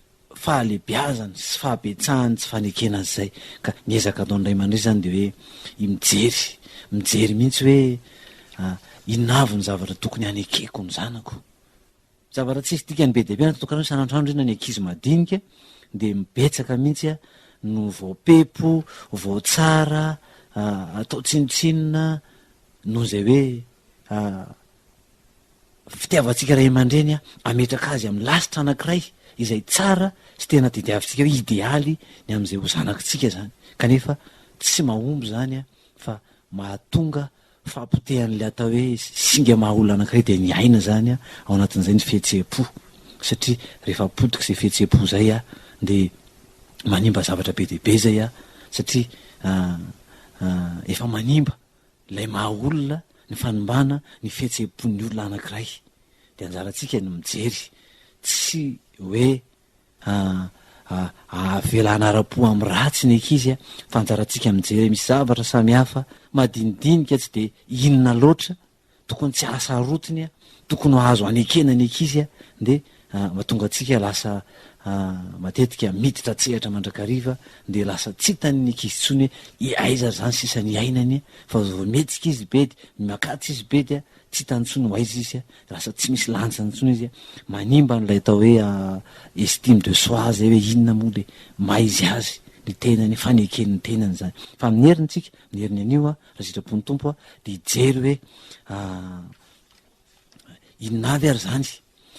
fahalebiazany sy fahabetsahany tsy fanekena azy izay ka ny ezaka ataon'ny ray aman-dreny izany dia hoe mijery, mijery mihitsy hoe inona avy ny zavatra tokony hanekeko ny zanako. Zavatra tsisy dikany be dia be anaty tokantrano isan'andro indrindra ny ankizy madinika dia betsaka mihitsy no voapepo, voatsara, atao tsinontsinona noho izay hoe Fitiavantsika ray aman-dreny hametraka azy amin'ny lasitra anankiray izay tsara sy tena tediavintsika hoe idealy ny amin'izay ho zanakitsika izany. Kanefa tsy mahomby izany fa mahatonga fahapotehan'ilay atao hoe singa maha olona anankiray dia ny aina izany ao anatin'izay ny fihetseham-po. Satria rehefa potika izay fihetseham-po izay dia manimba zavatra be dia be izay satria efa manimba Ilay maha olona, ny fanimbana ny fihetseham-pon'ny olona anankiray. Dia anjarantsika ny mijery, tsy hoe avela hanara-po amin'ny ratsy ny ankizy fa anjarantsika mijery misy zavatra samihafa madinidinika tsy dia inona loatra tokony tsy hahasarotiny, tokony ho azo anekena ny ankizy dia mahatonga antsika lasa matetika miditra an-tsehatra mandrakariva dia lasa tsy hitan'ny ankizy intsony hoe aiza ary izany sisa ny iainany fa vao mihetsika izy bedy, miakatsa izy bedy, tsy hitany intsony ho aiza izy, lasa tsy misy lanjany intsony izy, manimba an'ilay atao hoe estime de soi zay hoe inona moa le maha izy azy ny tenany, faneken'ny tenany izany. Fa amin'ny heriny tsika, amin'ny heriny anio Raha sitrapon'ny Tompo aho dia hijery hoe inona avy ary izany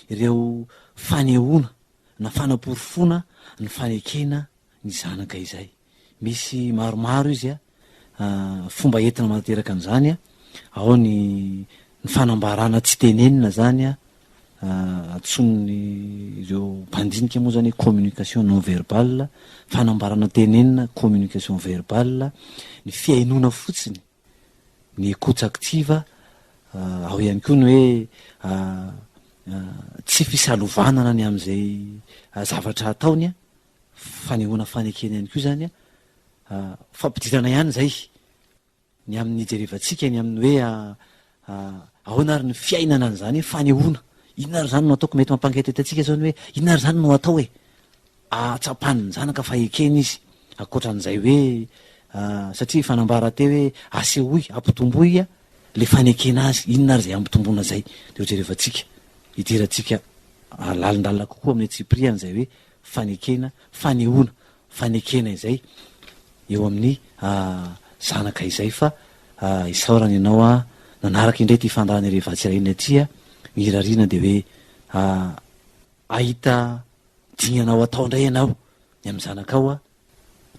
ireo fanehoana na fanaporofoana ny fanekena ny zanaka izay. Misy maromaro izy a, fomba entina manateraka an'izany a, ao ny ny fanambarana tsy tenenina izany a, Antsoin'ireo mpandinika moa izany hoe communication non verbale, fanambarana tenenina communication verbale, ny fihainoana fotsiny, ny écoute active, ao ihany koa ny hoe tsy fisalovanana ny amin'izay zavatra ataony, fanehoana fanekena ihany koa izany, fampidirana ihany izay. Ny amin'ny hijerevantsika ny amin'ny hoe ahoana ary ny fiainana an'izany hoe fanehoana. Inona ary izany no ataoko? Mety mampangetaheta antsika izao ny hoe inona ary izany no atao e? Ahatsapan'ny zanaka fa ekena izy. Ankoatran'izay hoe satria efa nambara teo hoe asehoy, ampitomboy ilay fanekena azy. Inona ary izay hampitomboana izay? Dia hojerevantsika, hidirantsika lalindalina kokoa amin'ny antsipiriany izay hoe fanekena, fanehoana. fanekena izay eo amin'ny zanaka izay fa isaorana ianao a nanaraka indray ity fandaharana irery vatsiraina ity a, ny irariana dia hoe ahita dingana ho atao indray ianao ny amin'ny zanakao a,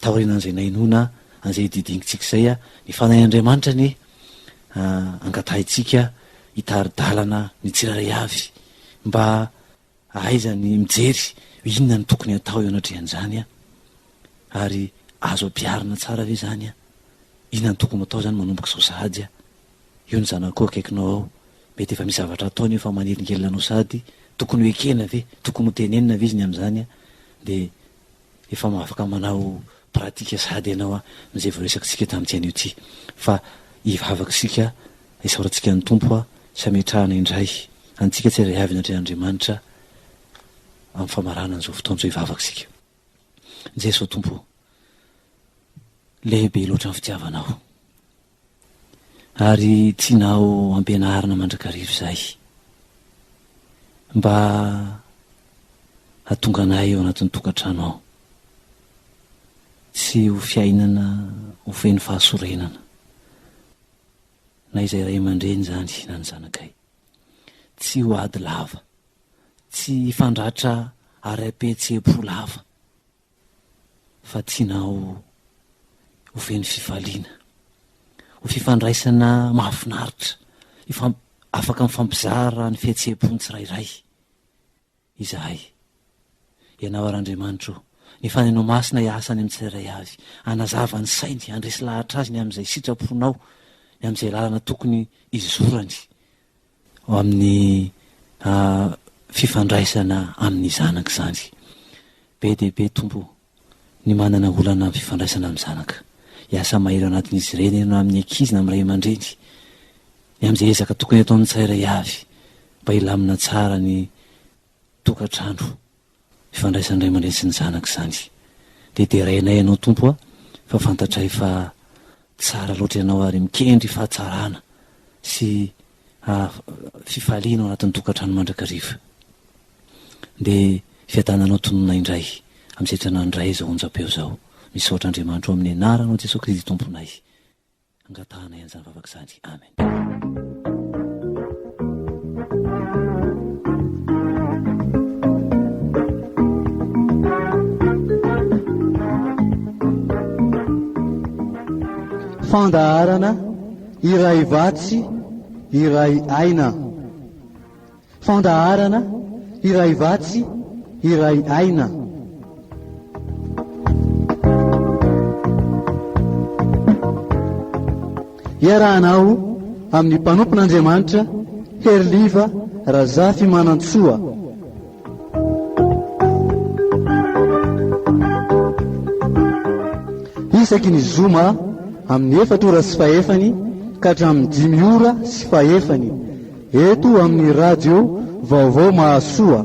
taorianan'izay nahenoana an'izay didingintsika izay a, ny Fanahin'Andriamanitra anie angatahintsika hitari-dalana ny tsirairay avy mba Ahaizany mijery hoe inona no tokony hatao eo anatrehan'izany an! Ary azo ampiharina tsara ve izany an? Inona no tokony ho atao izany manomboka izao sahady an? Io ny zanakao akaikinao ao, mety efa misy zavatra ataony eo fa manelingelina anao sahady, tokony ho ekena ve? Tokony ho tenenina ve izy ny amin'izany an? Dia efa afaka manao pratique sahady ianao amin'izay voaresakitsika tamin'ity anio ity. Fa hivavaka isika, isaorantsika ny Tompo sy hametrahana indray. antsika tsirairay avy anatrehan'Andriamanitra amin'ny famaranana izao fotoana izao hivavaka isika. Jesoa Tompo ô, lehibe loatra ny fitiavanao. Ary tianao ampianarina mandrakariva izahay mba hahatonga anay ao anatin'ny tokantrano ao tsy ho fiainana ho feno fahasorenana na izay ray aman-dreny izany na ny zanakay. Tsy ho ady lava, tsy hifandratra ara-pihetseham-po lava. Fa tianao ho feno fifaliana, ho fifandraisana mahafinaritra, hifam- afaka mifampizara ny fihetseham-pon'ny tsirairay izahay. Ianao ary Andriamanitra ô, ny Fanahinao Masina hiasa any amin'ny tsirairay avy, hanazava ny sainy, handresy lahatra azy ny amin'izay sitraponao, ny amin'izay lalana tokony hizorany. Ho amin'ny fifandraisana amin'ny zanaka izany. Be dia be Tompo o, ny manana olana amin'ny fifandraisana amin'ny zanaka. Hiasa mahery ao anatin'izy ireny Ianao na amin'ny ankizy na amin'ny ray aman-dreny. Ny amin'izay ezaka tokony hataon'ny tsirairay avy mba hilamina tsara ny tokantrano. Fifandraisan'ny ray aman-dreny sy ny zanaka izany. Dia derainay Ianao Tompo a, fa fantatray fa tsara loatra Ianao ary mikendry fahatsarana sy fifaliana ao anatin'ny tokantrano mandrakariva. Dia fiadananao tononina indray amin'izay tranandray izao onjam-peo izao. Misaotra Andriamanitra ao amin'ny anaranao Jesoa Kristy Tomponay. Angatahanay an'izany vavaka izany. Amen. Fandaharana iray vatsy iray aina. Fandaharana iray vatsy iray aina. Iarahanao amin'ny mpanompon'Andriamanitra Heriliva Razafimanantsoa. Isaky ny zoma amin'ny efatra ora sy fahefany ka hatramin'ny dimy ora sy fahefany eto amin'ny radio Vaovao Mahasoa.